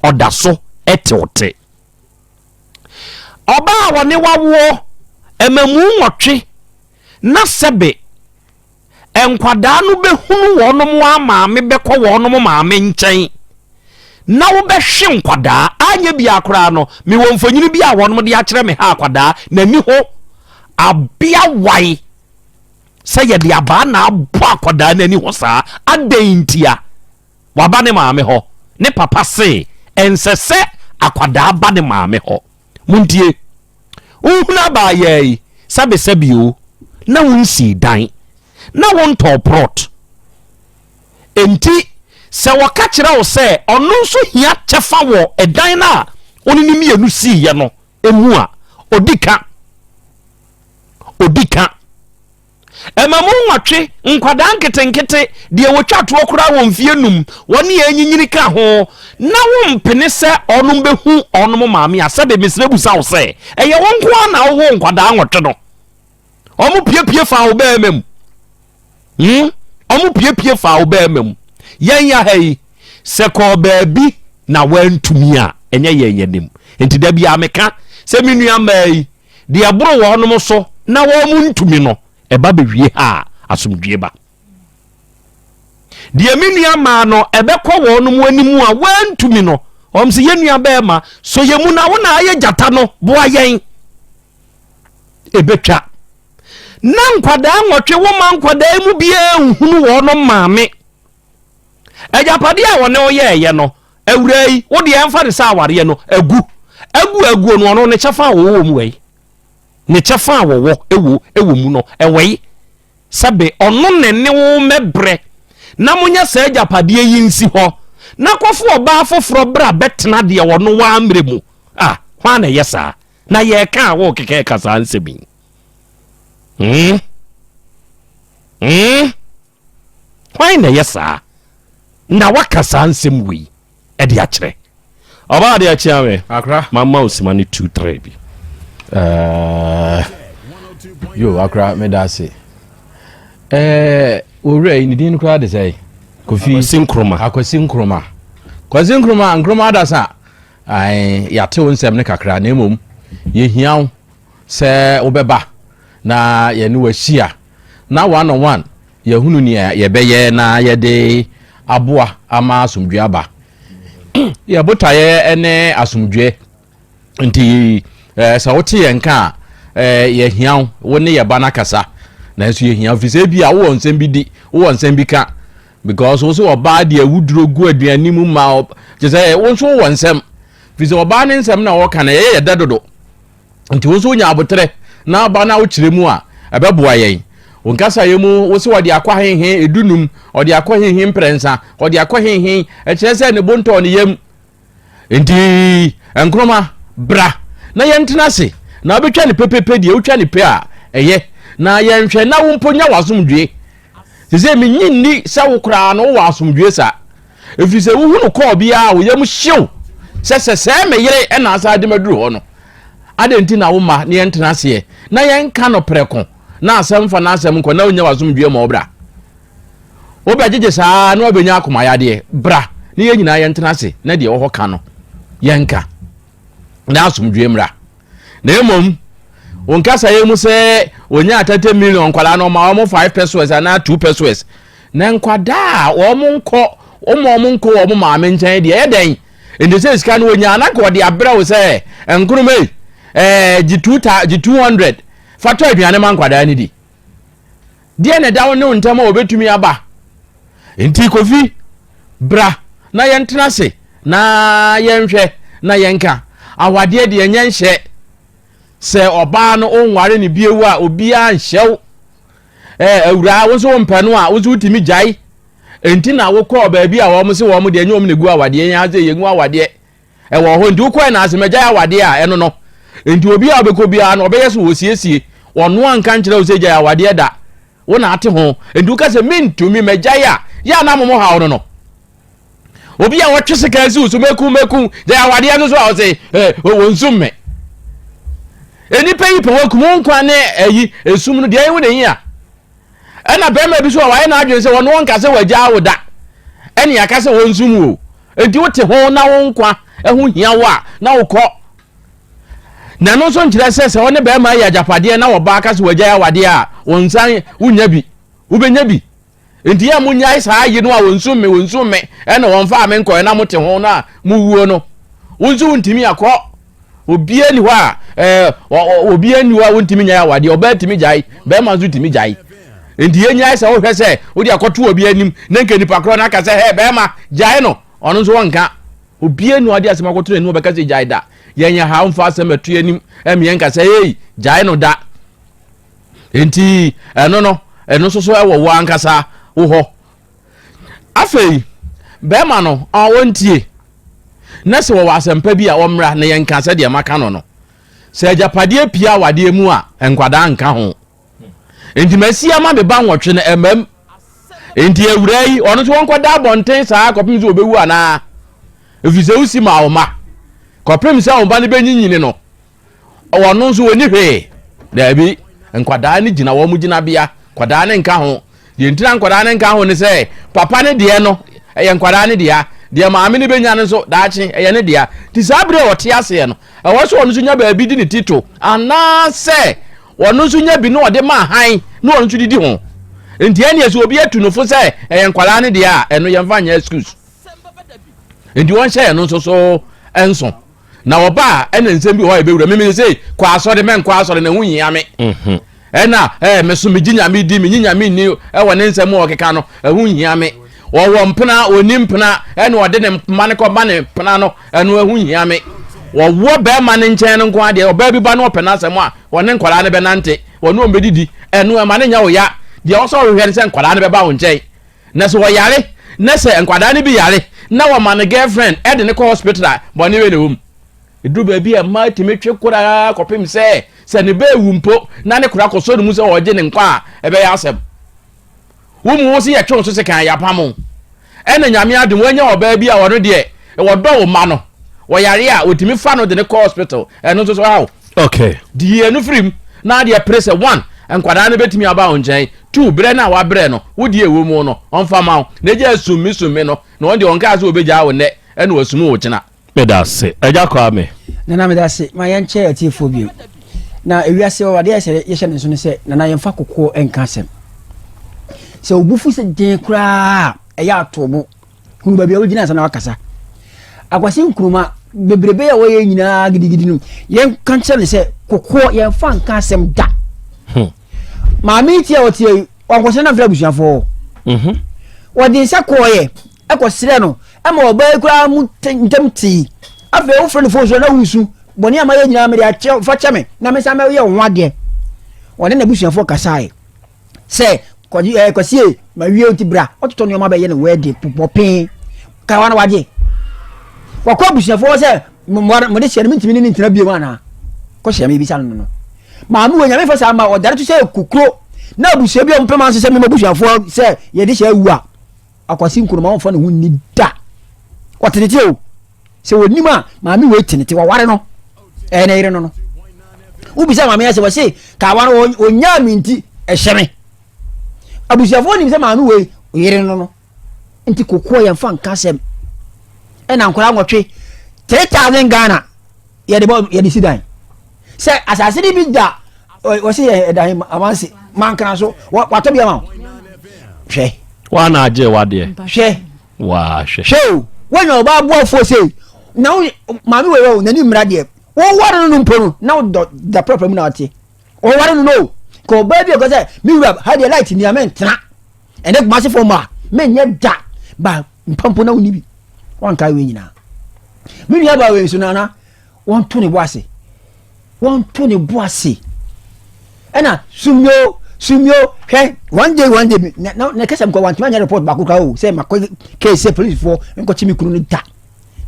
Ɔda so tew te. Ɔbaa a wɔne wawoɔ mmamu nwɔtwe na sɛbe nkwadaa no bɛhunu wɔnom a maame bɛkɔ wɔnom maame nkyɛn na wobɛhwe nkwadaa anyɛ biara koraa no mewɔ mfonyini bi a wɔnom de akyerɛ me ha akwadaa n'ani ho abea wae sɛ yɛde abaa na abɔ akwadaa n'ani ho saa adɛn ntia waba ne maame hɔ ne papa se ɛnsɛ sɛ akwadaa ba ne maame hɔ montie Wohunu abaayaa yi sɛbesɛbe o, na wonsii dan, na wontɔɔ prɔt. Enti sɛ wɔka kyerɛ wo sɛ ɔno nso hia kyɛfa wɔ ɛdan no a wo ne no mmienu siiɛ no mu a, ɔdi ka. Ɔdi ka. Ɛma mu nwɔtwe, nkwadaa nketenkete, deɛ wɔtwa toɔ koraa wɔ mfeɛ num, wɔne yɛn nyinyini ka ho, na wompene sɛ ɔnom bɛhu ɔnom maame a, sɛbe mesrɛ busa wo sɛ, ɛyɛ wo nko ara na wowoo nkwadaa nwɔtwe no? Wɔn piepie faa wo bɛɛma mu. Hmm? Wɔn piepie faa wo bɛɛma mu. Yɛn ya ha yi, sɛ kɔɔ baabi na woantumi a, ɛnyɛ yɛn yɛn nim. Nti da biara meka sɛ me nua mmaa yi, Deɛ ɛboro wɔnom so na wɔn ntumi no, ɛba bɛwie ha a, asomdwie ba. Deɛ me nua maa no ɛbɛkɔ wɔnom anim a wɔantumi no, wɔn sɛ yɛn nua bɛrima, so yɛn mu na wo na ayɛ gyata no, boa yɛn. Ɛbɛtwa. Na nkwadaa nwɔtwe wo ma nkwadaa mu biara nhunu wɔnom maame. Agyapadeɛ a wɔne wo yɛɛyɛ no, awuraa yi, wo deɛ ɛmfa ne sɛ awareɛ no agu. Agu aguo no, ɔno ne kyɛfa a wɔwɔ wɔ mu wɛi. Ne kyɛfa a wɔwɔ wɔ wɔ mu no, ɛwɛi. Sɛbe ɔno ne ne wo mɛbrɛ na monyɛ saa agyapadeɛ yi nsi hɔ na kɔfo ɔbaa foforɔ bra bɛtena deɛ ɔno wammrɛ mu. Ah, hwan na ɛyɛ saa? Na yɛreka a worekeka ɛka saa nsɛm yi. Hmm? Hmm? Hwan na ɛyɛ saa? Na waka saa nsɛm wei ɛde akyerɛ. Ɔbaa de akyea me. Akra. Mama osima ne 2 3 bi. Yo, akra, me da ase. Eh, owura yi ne din koraa de sɛ Kofi Akwasi Nkrumah. Akwasi Nkrumah. Kwasi Nkrumah, Nkrumah adasa. Ai, yɛate wo nsɛm no kakra na mmom yɛhia wo sɛ wobɛba na yɛne wahyia na one on one yɛahunu nea yɛbɛyɛ na yɛde aboa ama asomdwoe aba. Yɛ botaeɛ ne asomdwoe nti eh, sɛ wote yɛn nka a eh, yɛhia wo, wo ne yɛ ba no akasa nanso yɛhia wo firi sɛ ebi a wowɔ nsɛm bi di, wowɔ nsɛm bi ka because wo sɛ ɔbaa deɛ wuduro gu aduane mu ma kyɛ sɛ wo nso wowɔ nsɛm firi sɛ ɔbaa ne nsɛm na wɔka no ɛyɛ yɛ dɛ dodo. Nti wo nso wonya aboterɛ na aba na wokyerɛ mu a, ɛbɛboa yɛn. Wo nkasaeɛ mu, wo se ɔde akɔ hehe edunum, ɔde akɔ hehe mprɛnsa, ɔde akɔ hehe, ɛkyerɛ sɛ ne bo ntɔɔ ne yam. Nti Nkrumah, bra na yɛntena ase na wobɛtwa ne pepepe deɛ wotwa ne pe a, ɛyɛ. Na yɛnhwɛ na wo mpo nya w'asomdwoe. Sesei mennye nni sɛ wo koraa no wowɔ asomdwoe saa. Ɛfiri sɛ wohunu kɔɔ biara a wo yam hyew sɛ sɛsɛɛ me yere na asan de maduru hɔ no. Adɛn nti na womma ne yɛntena aseɛ na yɛnka no prɛko na asɛm mfa n'asɛm nkɔ na wonya w'asomdwoeɛ ma wo bra? Wobɛgyegye saa na woabɛnya akomayadeɛ. Bra na yɛn nyinaa yɛntena ase na deɛ ɛwɔ hɔ ka no yɛnka na asomdwoeɛ mmra. Na mmom wo nkasaeɛ mu sɛ wɔnya 30 million nkwadaa no ɔma wɔn 5 pesos anaa 2 pesos na nkwadaa a wɔn nkɔ wɔn wɔn nkɔ wɔn maame nkyɛn deɛ ɛyɛ dɛn nti sɛ sika no wɔnya na nka wɔde abrɛ wo sɛ nkonoma yi ɛɛ gye two ta gye 200 fa tɔ aduane ma nkwadaa no di Deɛ na ɛda wo ne wo ntam a wɔbɛtumi aba. Nti Kofi, bra na na yɛntena ase na yɛnhwɛ na yɛnka. Awadeɛ deɛ ɛnyɛ nhyɛ. Sɛ ɔbaa no wonware no bio a, obiara nhyɛ wo. Ɛɛ awuraa, wo nso wompɛ no a, wo nso wotumi gyae. Enti na wokɔɔ baabi a wɔn se wɔn deɛ ɛnyɛ wɔn na egu awadeɛ, yɛn ase yɛngu awadeɛ. Ɛwɔ hɔ nti wokɔɛ na ase mɛgyae awadeɛ a ɛno no. Nti obi a wobɛkɔ biara no ɔbɛyɛ so wɔsiesie. Ɔno anka nkyerɛ wo sɛ gyae awadeɛ da. Wo na ate ho. Nti woka sɛ mentumi mɛgyae a, yɛ a na momo haw no no. Obi a wɔtwe sika asi wo so mɛku mɛku gyae awadeɛ no so a ɔse eh, wɔnsum me. Nnipa yi pɛ wɔkum wo nkwa ne ayi esum no deɛ ɛho na ehia. Ɛna bɛrima bi so a wayɛ n'adwene sɛ ɔno ɔnka sɛ wagyaa wo da ɛne aka sɛ wɔnsum wo. Enti wote ho na wo nkwa ɛho hia wo a na wokɔ. Na ɛno nso nkyerɛ sɛ sɛ ɔne bɛrima yɛ agyapadeɛ na ɔbaa ka sɛ wagyae awadeɛ a wɔnsan wonya bi. Wobɛnya bi. Enti yɛ a monnyae saa ayi no a wɔnsum me, wɔnsum me, ɛna wɔmfaa me nkɔɛ na mote ho no a mowuo no. Wo nso wontumi akɔ. Obiara ni hɔ a ɛɛ obiara ni hɔ a wontumi nyae awadeɛ. Ɔbaa tumi gyae, bɛrima nso tumi gyae. Enti yɛnyae sɛ wohwɛ sɛ wode akɔto obi anim na nka nipa korɔ no aka sɛ hɛ bɛrima gyae no, ɔno nso wɔnka. Obiara ni hɔ a ɔde asɛm akɔto n'anim ɔbɛka sɛ gyae da. Yɛnyɛ ha mfa asɛm ɛto anim ɛmmeɛ nka sɛ ei gyae no da. Enti ɛno no, ɛno nso so ɛwɔ wo ankasa wo hɔ. Afei, bɛrima no, ɔntie. Na sɛ wɔwɔ asɛmpa bi a ɔmmra na yɛnka sɛdeɛ maka no no. Sɛ agyapadeɛ pie awadeɛ mu a, nkwadaa nka ho. Enti masi ama me ba nwɔtwe no ɛmam. Enti awuraa yi, ɔno nso wɔnkɔda abɔnten saa kɔpem sɛ ɔbɛwu anaa? Ɛfiri sɛ wosi ma wo mma. Kɔpem sɛ wo mma no bɛnyinyini no, Ɔno nso wɔnni hwee. Daabi, nkwadaa no gyina wɔn gyinabea. Nkwadaa no nka ho. Deɛ nti na nkwadaa no nka ho ne sɛ, papa no deɛ no, ɛyɛ nkwadaa no dea. Deɛ maame no bɛnya no nso, daakye, ɛyɛ ne dea. Nti saa berɛ a ɔte aseɛ no, ɛwɔ sɛ ɔno nso nya baabi de ne ti to, anaasɛ ɔno nso nya bi na ɔde ma hann na ɔno nso didi ho. Nti ɛnneɛ sɛ obi atu no fo sɛ ɛyɛ nkwadaa no dea a, ɛno yɛmfa nyɛ excuse. Nti wɔnhyɛ ɛno nso so nso. Na ɔba a, ɛna nsɛm bi wɔ hɔ a ɛbɛwura me. Mese sei, kɔ asɔre, mɛnkɔ asɔre, na ɛho nhia me. Mhm. Ɛna ɛɛ me so megye nyame di, menye nyame nni ɛwɔ ne nsɛm a ɔkeka no, ɛho nhia me. Ɔwɔ mpena, ɔnni mpena, ɛna ɔde ne mma no kɔma ne mpena no, ɛno ɛho nhia me. Ɔwɔ bɛrima no nkyɛn no nko ara deɛ, ɔbaa bi ba na ɔpɛ n'asɛm a, ɔne nkwadaa no bɛnante, ɔne wɔn bɛdidi, ɛno ɛma no nyɛ wo ya. Deɛ ɔsɛ ɔhwehwɛ ne sɛ nkwadaa no bɛba wo nkyɛn. Na sɛ ɔyare na sɛ nkwadaa no bi yare na wɔma no girlfriend de no kɔ hospital a, bɔne bɛn na ɛwɔ mu? Ɛduru baabi a mmaa tumi twe koraa kɔpem sɛ sɛ ne ba ewu mpo na ne kora kɔsɔ ne mu sɛ ɔregye ne nkwa a, ɛbɛyɛ asɛm. Wo mu wo se yɛtwe wo so sekan yɛapam wo. Ɛna Nyame adom woanya ɔbaa bi a ɔno deɛ wɔdɔ wo mma no, wɔyare a wɔtumi fa no de no kɔ hospital, ɛno nso so how? Okay. Di ɛno firi mu na adeɛ pere sɛ one, nkwadaa no bɛtumi aba wo nkyɛn. Two, berɛ no a wabrɛ no, wo deɛ ɛwɔ mu no, ɔmfa mma wo. Na gyaa sum me sum me no, na ɔno deɛ ɔnkaa sɛ ɔbɛgyaa wo nnɛ, ɛna wasum wo kyena. Meda ase. Agya Kwame. Nana meda ase. Ma yɛnkyɛ atiefoɔ bio. Na ewiase wɔ adeɛ a sɛ yɛhyɛ ne nso ne sɛ nana yɛmfa kokoɔ nka asɛm. Sɛ wo bo fu sɛ den koraa a, ɛyɛ ato bo. Hunu baabi a wogyina ansa na wakasa. Akwasi Nkrumah bebrebe a wɔyɛ nyinaa gidigidi no, yɛnka nkyerɛ no sɛ kokoɔ yɛmfa nka asɛm da. Hmm. Maame yi ti a ɔte yi, wankɔsrɛ no amfrɛ abusuafoɔ. Mhm. Wɔde nsa kɔɔyɛ ɛkɔsrɛ no ɛma ɔbaa yi koraa mu ntɛm tee. Afei wofrɛ no fon so na wusu bɔne a mayɛ nyinaa mede akyɛ fa kyɛ me na me nsa mɛyɛ wo ho adeɛ. Ɔne n'abusuafoɔ kasaeɛ. Sɛ kɔgye ɛɛ kwasie ma wie nti bra ɔtotɔ nneɛma bɛyɛ no wɛɛde pɔpɔpee kawa na wagye wakɔ abusuafoɔ sɛ mo mo de hyɛ no mentumi ne ne ntena bio anaa kɔhyɛ me bisa no no maame wɔ nyame fa saa ma ɔdare to sɛ kokuro na abusua bi a ɔmpɛ ma nso sɛ mema abusuafoɔ sɛ yɛde hyɛ awu a akwasi nkuruma ɔmfa ne ho nni da ɔtenete o Sɛ wɔnim a, maame wei tenete, waware no, ɛyɛ ne yere no no. Wobisa maame asɛ wɔse kawa no ɔnyaa me nti ɛhyɛ me. Abusuafoɔ nim sɛ maame wei yere no no. Nti kokoɔ yɛmfa nka asɛm. Ɛna nkwadaa nwɔtwe 3000 Ghana yɛde bɔ yɛde si dan. Sɛ asase no bi da wɔsi yɛ ɛdan amansi mankana so watɔ bi ama wo. Hwɛ. Wa na agye wadeɛ. Hwɛ. Waa hwɛ. Hwɛ o, woanya ɔbaa boafoɔ sei, na wo maame wei o, n'ani mmra deɛ. Woware no no mpo no, na wodɔ da prapra mu na ɔte. Wɔware no no o, ka ɔbaa bi a ɔka sɛ, me wura, ha deɛ light ni a mentena. Ɛnɛ Kumasi fam a, menyɛ da. Ba mpa mpo na wonni bi. Wankae wei nyinaa. Me nua baa wei nso nana wɔnto ne bo ase. Wɔnto ne bo ase. Ɛna sumio sumio hwɛ one day one day na na na kɛsɛ nkɔ wantumi anyɛ report baako koraa o sɛ makɔ case sɛ polisifoɔ nkɔkye me kunu no da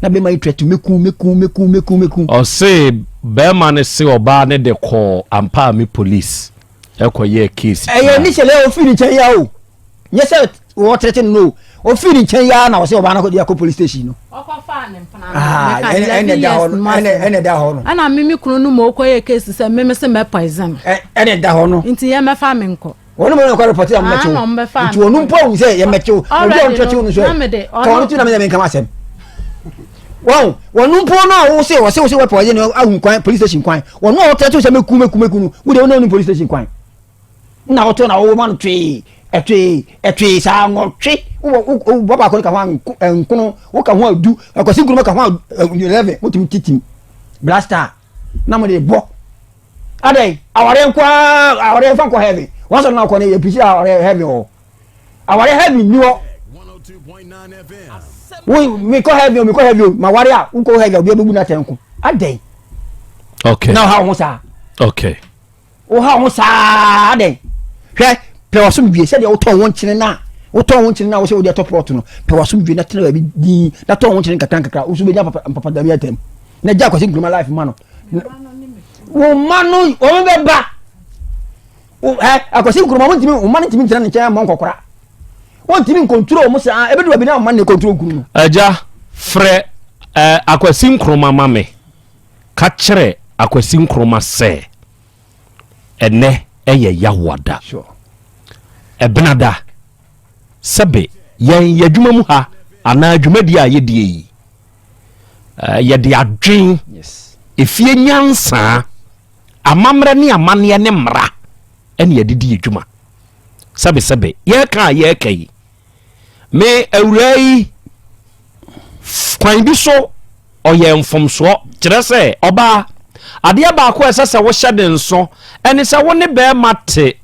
na bɛma yi trɛto meku meku meku meku meku. Ɔse bɛrima no se ɔbaa no de kɔɔ Ampaame police ɛkɔ yɛɛ case. Ɛyɛ ne hyɛlɛ ofiri ne nkyɛn ya o. Nyɛ sɛ wɔtrɛte no no o, ofii ne nkyɛn yi ara na ɔsɛ ɔbaa no de akɔ police station no. Ɔkɔfaa ne mpena no. Ah, Meka ɛna 11 ɛna ɛda hɔ years no, mu ɛna asɛm. ɛna ɛda hɔ no. Ɛna me me kunu no ma ɔkɔyɛ case sɛ me me se mɛ poison no. Ɛ ɛna ɛda hɔ no. Nti yɛ mɛfa me nkɔ. Wɔn mu na ɔkɔ report a Ah, wɔmɛkyew. na ɔmbɛfa Nti me wɔn nkɔ. mpo ahu sɛ yɛmɛkyew. Na obi a Already ɔntrɛkyew no, no nso na ɛ. me de, Ka wɔn ɔno- ti na me na menka m'asɛm. Wɔn wɔn mpo no a wɔsɛ wɔsɛ wɔsɛ wɔ poison no ahu kwan police station kwan. Wɔn a wɔtrɛkyew sɛ mɛku mɛku mɛku no, wo deɛ wɔn na wɔn police station kwan. na ɔtɔ na ɔwɔ ma no twee ɛtwee ɛtwee saa nwɔtwe wowɔ wobɔ baako no ka ho a nkono woka ho a du akwasi nkuruma ka ho a 11 wotumi titim blaster na mo de bɔ adɛn awareɛ nko ara awareɛ nfa nkɔ heaven wɔn sɔrɔ na akɔ no yɛ pirikyi awareɛ heaven wɔ awareɛ heaven ni hɔ wo mekɔ heaven o mekɔ heaven o ma ware a wokɔ heaven a obi abɛbu no atɛnko adɛn okay na ɔha wo ho saa okay Wohaw ho saa adɛn? Hwɛ, pɛ w'asomdwie sɛdeɛ wotɔn wo nkyene no a wotɔn wo nkyene no a wosɛ wode atɔ plɔt no pɛ w'asomdwie na tena baabi din na tɔn wo nkyene nkakra nkakra wo nso bɛnya papa mpapadami atam na gya akwasi nkuruma life ma no wo mma no wɔn bɛba ɛ akwasi nkuruma wɔn ntumi wɔn mma no ntumi ntena ne nkyɛn mmɔ nkɔkora wɔn ntumi nkonturo wɔn saa ebi du baabi na wɔn mma no konturo nkuru no. Agya frɛ ɛ akwasi nkuruma ma me. Ka kyerɛ Akwasi Nkrumah sɛ ɛnnɛ yɛ Yawoada. Ɛbenada, sɛbe yɛn y'adwuma mu ha anaa dwumadie a yɛdie yi, yɛde adwen, efie nyansaa, amammerɛ ne amanneɛ ne mmara ɛne yɛde di adwuma. Sɛbe sɛbe, yɛreka a yɛreka yi, me awuraa yi kwan bi so ɔyɛ mfomsoɔ kyerɛ sɛ ɔbaa adeɛ baako a ɛsɛ sɛ wohyɛ ne nso ɛne sɛ wo ne bɛrima te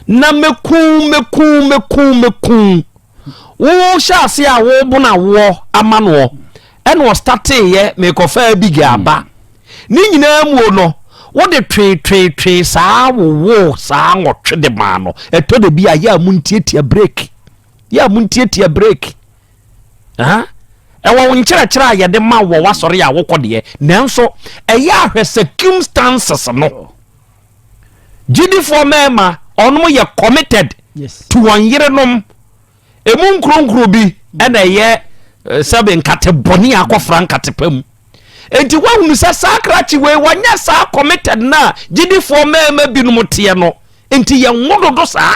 na mɛku mɛku mɛku mɛku wohyɛ ase a wobono awoɔ ama noɔ ɛna ɔstateeɛ mekɔfa Abigail aba ne nyinaa muo no wode tweetweetwee saa wowoo saa nwɔtwe de maa no ɛtɔ da bi a yɛ a montiatia break yɛ a montiatia break ɛwɔ wo nkyerɛkyerɛ a yɛde ma wɔ w'asɔre a wokɔ deɛ nanso ɛyɛ ahwɛ circumstances no gyidifoɔ mmarima ɔnom yɛ committed to wɔn yerenom Emu nkuronkuro bi na ɛyɛ eh, sɛbe nkate bɔne a akɔfra nkate pa mu. Enti woahunu sɛ saa krakye wei wɔnyɛ saa committed no a gyidifoɔ mmarima binom teɛ no. Enti yɛnwo dodo saa.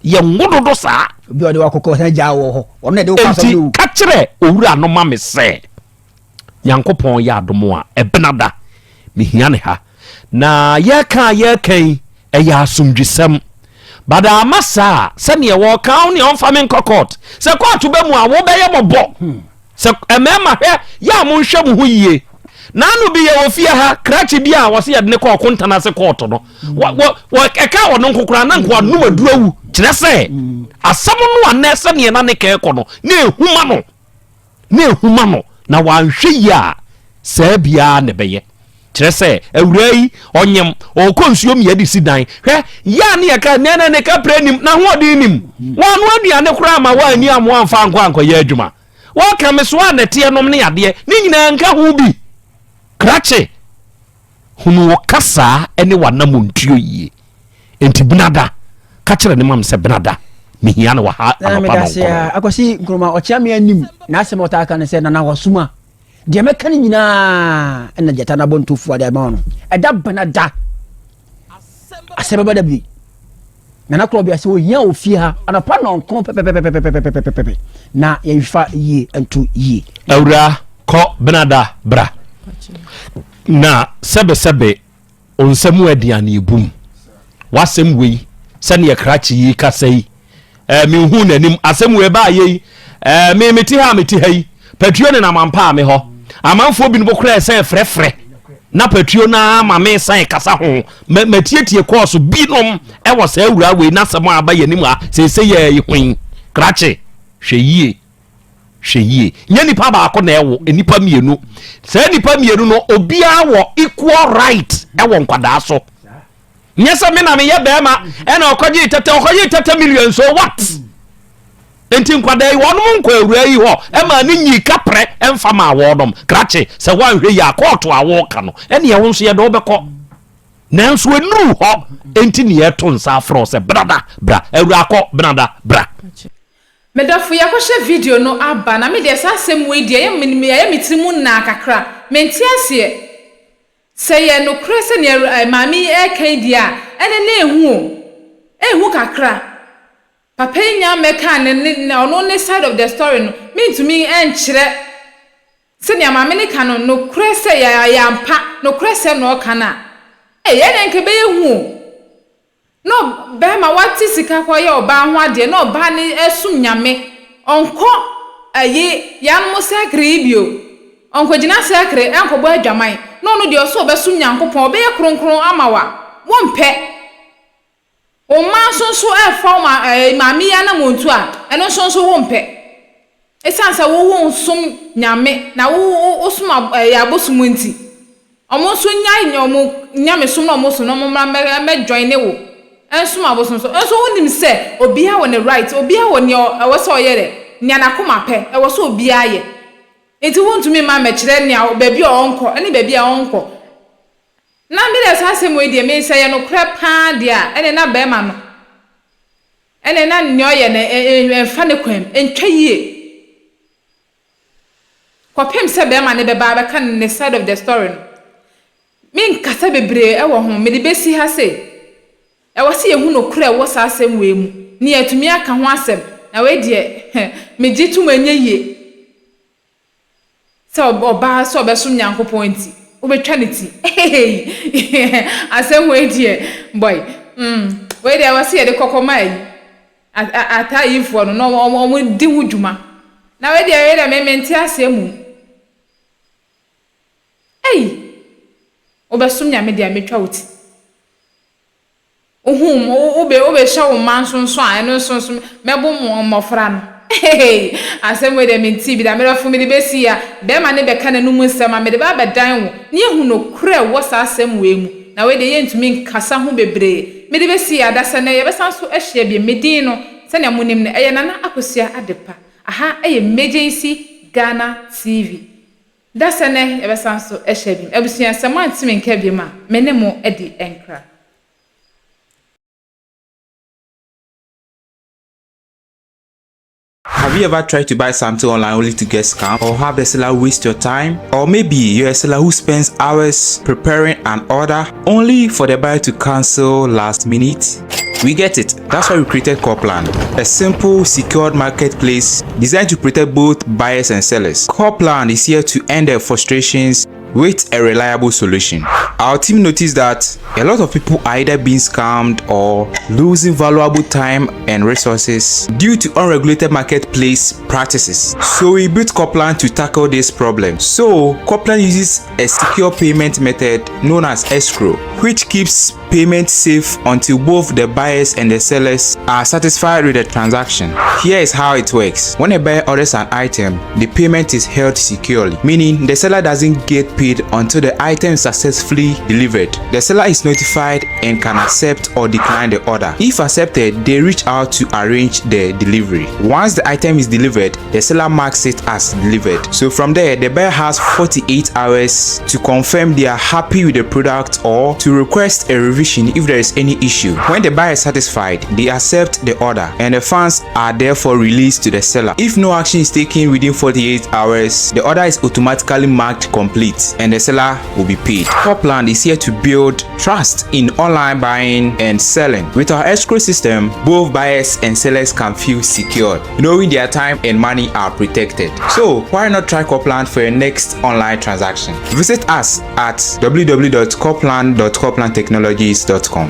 Yɛnwo dodo saa. Obi a ɔde wakɔkɔ san gyaa wɔ hɔ. Ɔno na ɛde wokɔ asɔre Enti o. ka kyerɛ owura no ma me sɛ Nyankopɔn yɛ adom a, ɛbenada mehia ne ha. Na yɛreka a yɛreka yi, ɛyɛ asomdwesɛm. But ama saa a, sɛdeɛ wɔka wo neɛ ɔmfa me nkɔ court. Sɛ court bɛ mu a, wobɛyɛ mɔbɔ. Sɛ mmarima hwɛ, yɛ a monhwɛ mo ho yie. N'ano bi yɛwɔ fie ha, krakye bi a wɔse yɛde ne kɔ ɔkontan ase court no. Wɔ, wɔ, ɛka ɔno nko koraa na nkoa num aduru awu. Kyerɛ sɛ, asɛm no a nɛ sɛdeɛ na ne kɛn kɔ no, na ehuma no. na ehu ma no, na wanhwɛ yie a, saa biara na ɛbɛyɛ. Kyerɛ sɛ, awuraa yi, ɔnyem, ɔrekɔ nsuo mia de si dan. Hwɛ, yɛ a ne yɛka, nɛ ne kaprɛ nim, n'ahoɔden nim. Wanoa aduane koraa ma wanni amoa amfa ankɔ ankɔyɛ adwuma. Wɔka me soa nɛteɛ nom ne adeɛ, ne nyinaa nka ho bi. Krakye, hunu wo kasaa ne w'anamontuo yie. Enti Benada, ka kyerɛ ne mam sɛ Benada, mehia no wɔ ha Nana anɔpa medase nɔnkron. a akwasi nkrumah ɔkyea me anim n'asɛm a ɔtaa ka ne sɛ nana wasuma deɛ mɛka no nyinaa ɛna gyata no abɔ ntofua de ama no ɛda benada asɛm bɛba da bi nana korɔ bia sɛ ohia wɔ fie ha anɔpa nɔnkron pɛpɛpɛpɛpɛpɛpɛpɛ na yɛmfa yie nto yie. Awuraa kɔ Benada bra na sɛbesɛbe Wo nsa mu aduane ebum. W'asɛm wei sɛdeɛ krakye yi kasa yi eh, menhuu n'anim asɛm wei baayɛ yi eh, me mete ha a mete ha yi patuo ne nam ampaa me hɔ amanfoɔ binom koraa sɛ frɛfrɛ na patuo no ara ma me san kasa ho matietie kɔɔso binom ɛwɔ saa awura wei n'asɛm a aba yɛn anim ha seesei yɛ yi ho yi krakye hwɛ yie. Hwɛ yie, nyɛ nipa baako na ɛwo, nnipa mmienu. Saa nnipa mmienu no, obiara wɔ equal right ɛwɔ nkwadaa so. Nyɛ sɛ me na meyɛ bɛrima ɛna ɔkɔgye tɛtɛ, ɔkɔgye tɛtɛ million, so what? Nti nkwadaa yi wɔnom nkɔ awura yi hɔ ɛma ne nyi kaprɛ ɛmfa ma wɔnom krakye. Sɛ woanhwɛ yi a, kɔɔto a wɔka no ɛne ɛwo nso yɛde wobɛkɔ, nanso ɛnuru hɔ. Enti ne yɛto nsa afrɛ wo sɛ brada bra, awurakɔ brada bra. Medɔfo, yɛakɔhwɛ video no aba na me deɛ, saa asɛm wei deɛ, ɛyɛ me tiri mu nnaa kakra. Mente aseɛ. Sɛ yɛ nokorɛ sɛ nea maame yi ɛreka yi deɛ a, ɛne ne ehu o, ehu kakra. Papa yi nya mmɛka ne ɔno ne side of the story no, mentumi nkyerɛ sɛnea maame ne ka no nokorɛ sɛ yɛ ampa nokorɛ sɛm na ɔka no a, ɛyɛ ne nka bɛyɛ hu o. Na bɛrima wate sika kɔyɛ ɔbaa ho adeɛ na ɔbaa ne ɛsom Nyame, ɔnkɔ ɛyi yanom sɛkere yi bio, ɔnkɔgyina sɛkere ɛnkɔbɔ adwaman, na ɔno deɛ ɔsɛ ɔbɛsom Nyankopɔn, ɔbɛyɛ kronkron ama wa wompɛ. Wo mma nso ɛfa wo ma ɛɛ maame yi anamontu a, ɛno nso wompɛ, ɛsiane sɛ wo nsom Nyame na wo wo som ɛyɛ abosom nti, ɔmo nso nya ɔmo Nyame som na ɔmo som na ɔmo mmra mmɛ join ne wo ɛnsom abosom so. Nso wonim sɛ obiara wɔ ne right, obiara wɔ nea ɛwɔ sɛ ɔyɛ dɛ nea n'akoma pɛ, ɛwɔ sɛ obiara yɛ. Nti wontumi mma mmɛkyerɛ nea baabi a ɔnkɔ ɛne baabi a ɔnkɔ. Na mi deɛ, saa asɛm wei deɛ, mi sɛ yɛ nokorɛ paa deɛ a, ɛne na bɛrima no ɛne na nea ɔyɛ no ɛmfa ne kwan mu, ɛntwa yie. Kɔpem sɛ bɛrima ne bɛba abɛka ne side of the story no, menkasa bebree ɛwɔ ho. Mede bɛsi ha se ɛwɔ sɛ yɛhu nokorɛ ɛwɔ saa asɛm wei mu ne yɛatumi aka ho asɛm. Na wei deɛ, megye tom, ɛnyɛ yie sɛ ɔbaa sɛ ɔbɛsom Nyankopɔn nti wobɛtwa ne ti. Asɛm wei deɛ, boy, wei deɛ, ɛwɔ sɛ yɛde kɔkɔ ma ayi ataayifoɔ no na ɔmo di ho dwuma. Na wei deɛ, me mente aseɛ mu. Ei, wobɛsom Nyame deɛ, metwa wo ti. Wohu wobe wobɛhyɛ wo mma nso a, ɛno nso mɛbo mo mmɔfra no. Asɛm wei deɛ, mente bi da. Merɛfo, mede bɛsi ya bɛrima ne bɛka n'anum nsɛm a mede ba abɛdan wo ne yɛhu nokorɛ wɔ saa asɛm wei mu. Na wei deɛ, yɛntumi nkasa ho bebree. Mede bɛsi ya da sɛ nɛ yɛbɛsan so ahyia bi. Medin no, sɛnea monim no, ɛyɛ Nana Akosua Adepa. Aha ɛyɛ Emergency Ghana TV. Da sɛ nɛ yɛbɛsan so ahyia bi. Abusua, sɛ moantumi nka biom a, me ne mo adi nkra. Have you ever tried to buy something online only to get scammed or have the seller waste your time? Or maybe you're a seller who spends hours preparing an order only for the buyer to cancel last minute? We get it. That's why we created Coplan, a simple, secured marketplace designed to protect both buyers and sellers. Coplan is here to end their frustrations with a reliable solution. Our team noticed that a lot of people are either being scammed or losing valuable time and resources due to unregulated marketplace practices. So we built Coplan to tackle this problem. So Coplan uses a secure payment method known as escrow, which keeps payment safe until both the buyers and the sellers are satisfied with the transaction. Here is how it works. When a buyer orders an item, the payment is held securely, meaning the seller doesn't get paid until the item is successfully delivered. The seller is notified and can accept or decline the order. If accepted, they reach out to arrange the delivery. Once the item is delivered, the seller marks it as delivered. So from there, the buyer has 48 hours to confirm they are happy with the product or to request a revision if there is any issue. When the buyer is satisfied, they accept the order and the funds are therefore released to the seller. If no action is taken within 48 hours, the order is automatically marked complete and the seller will be paid. Copland is here to build trust in online buying and selling. With our escrow system, both buyers and sellers can feel secured, knowing their time and money are protected. So why not try Copland for your next online transaction? Visit us at www.copland.coplandtechnologies.com.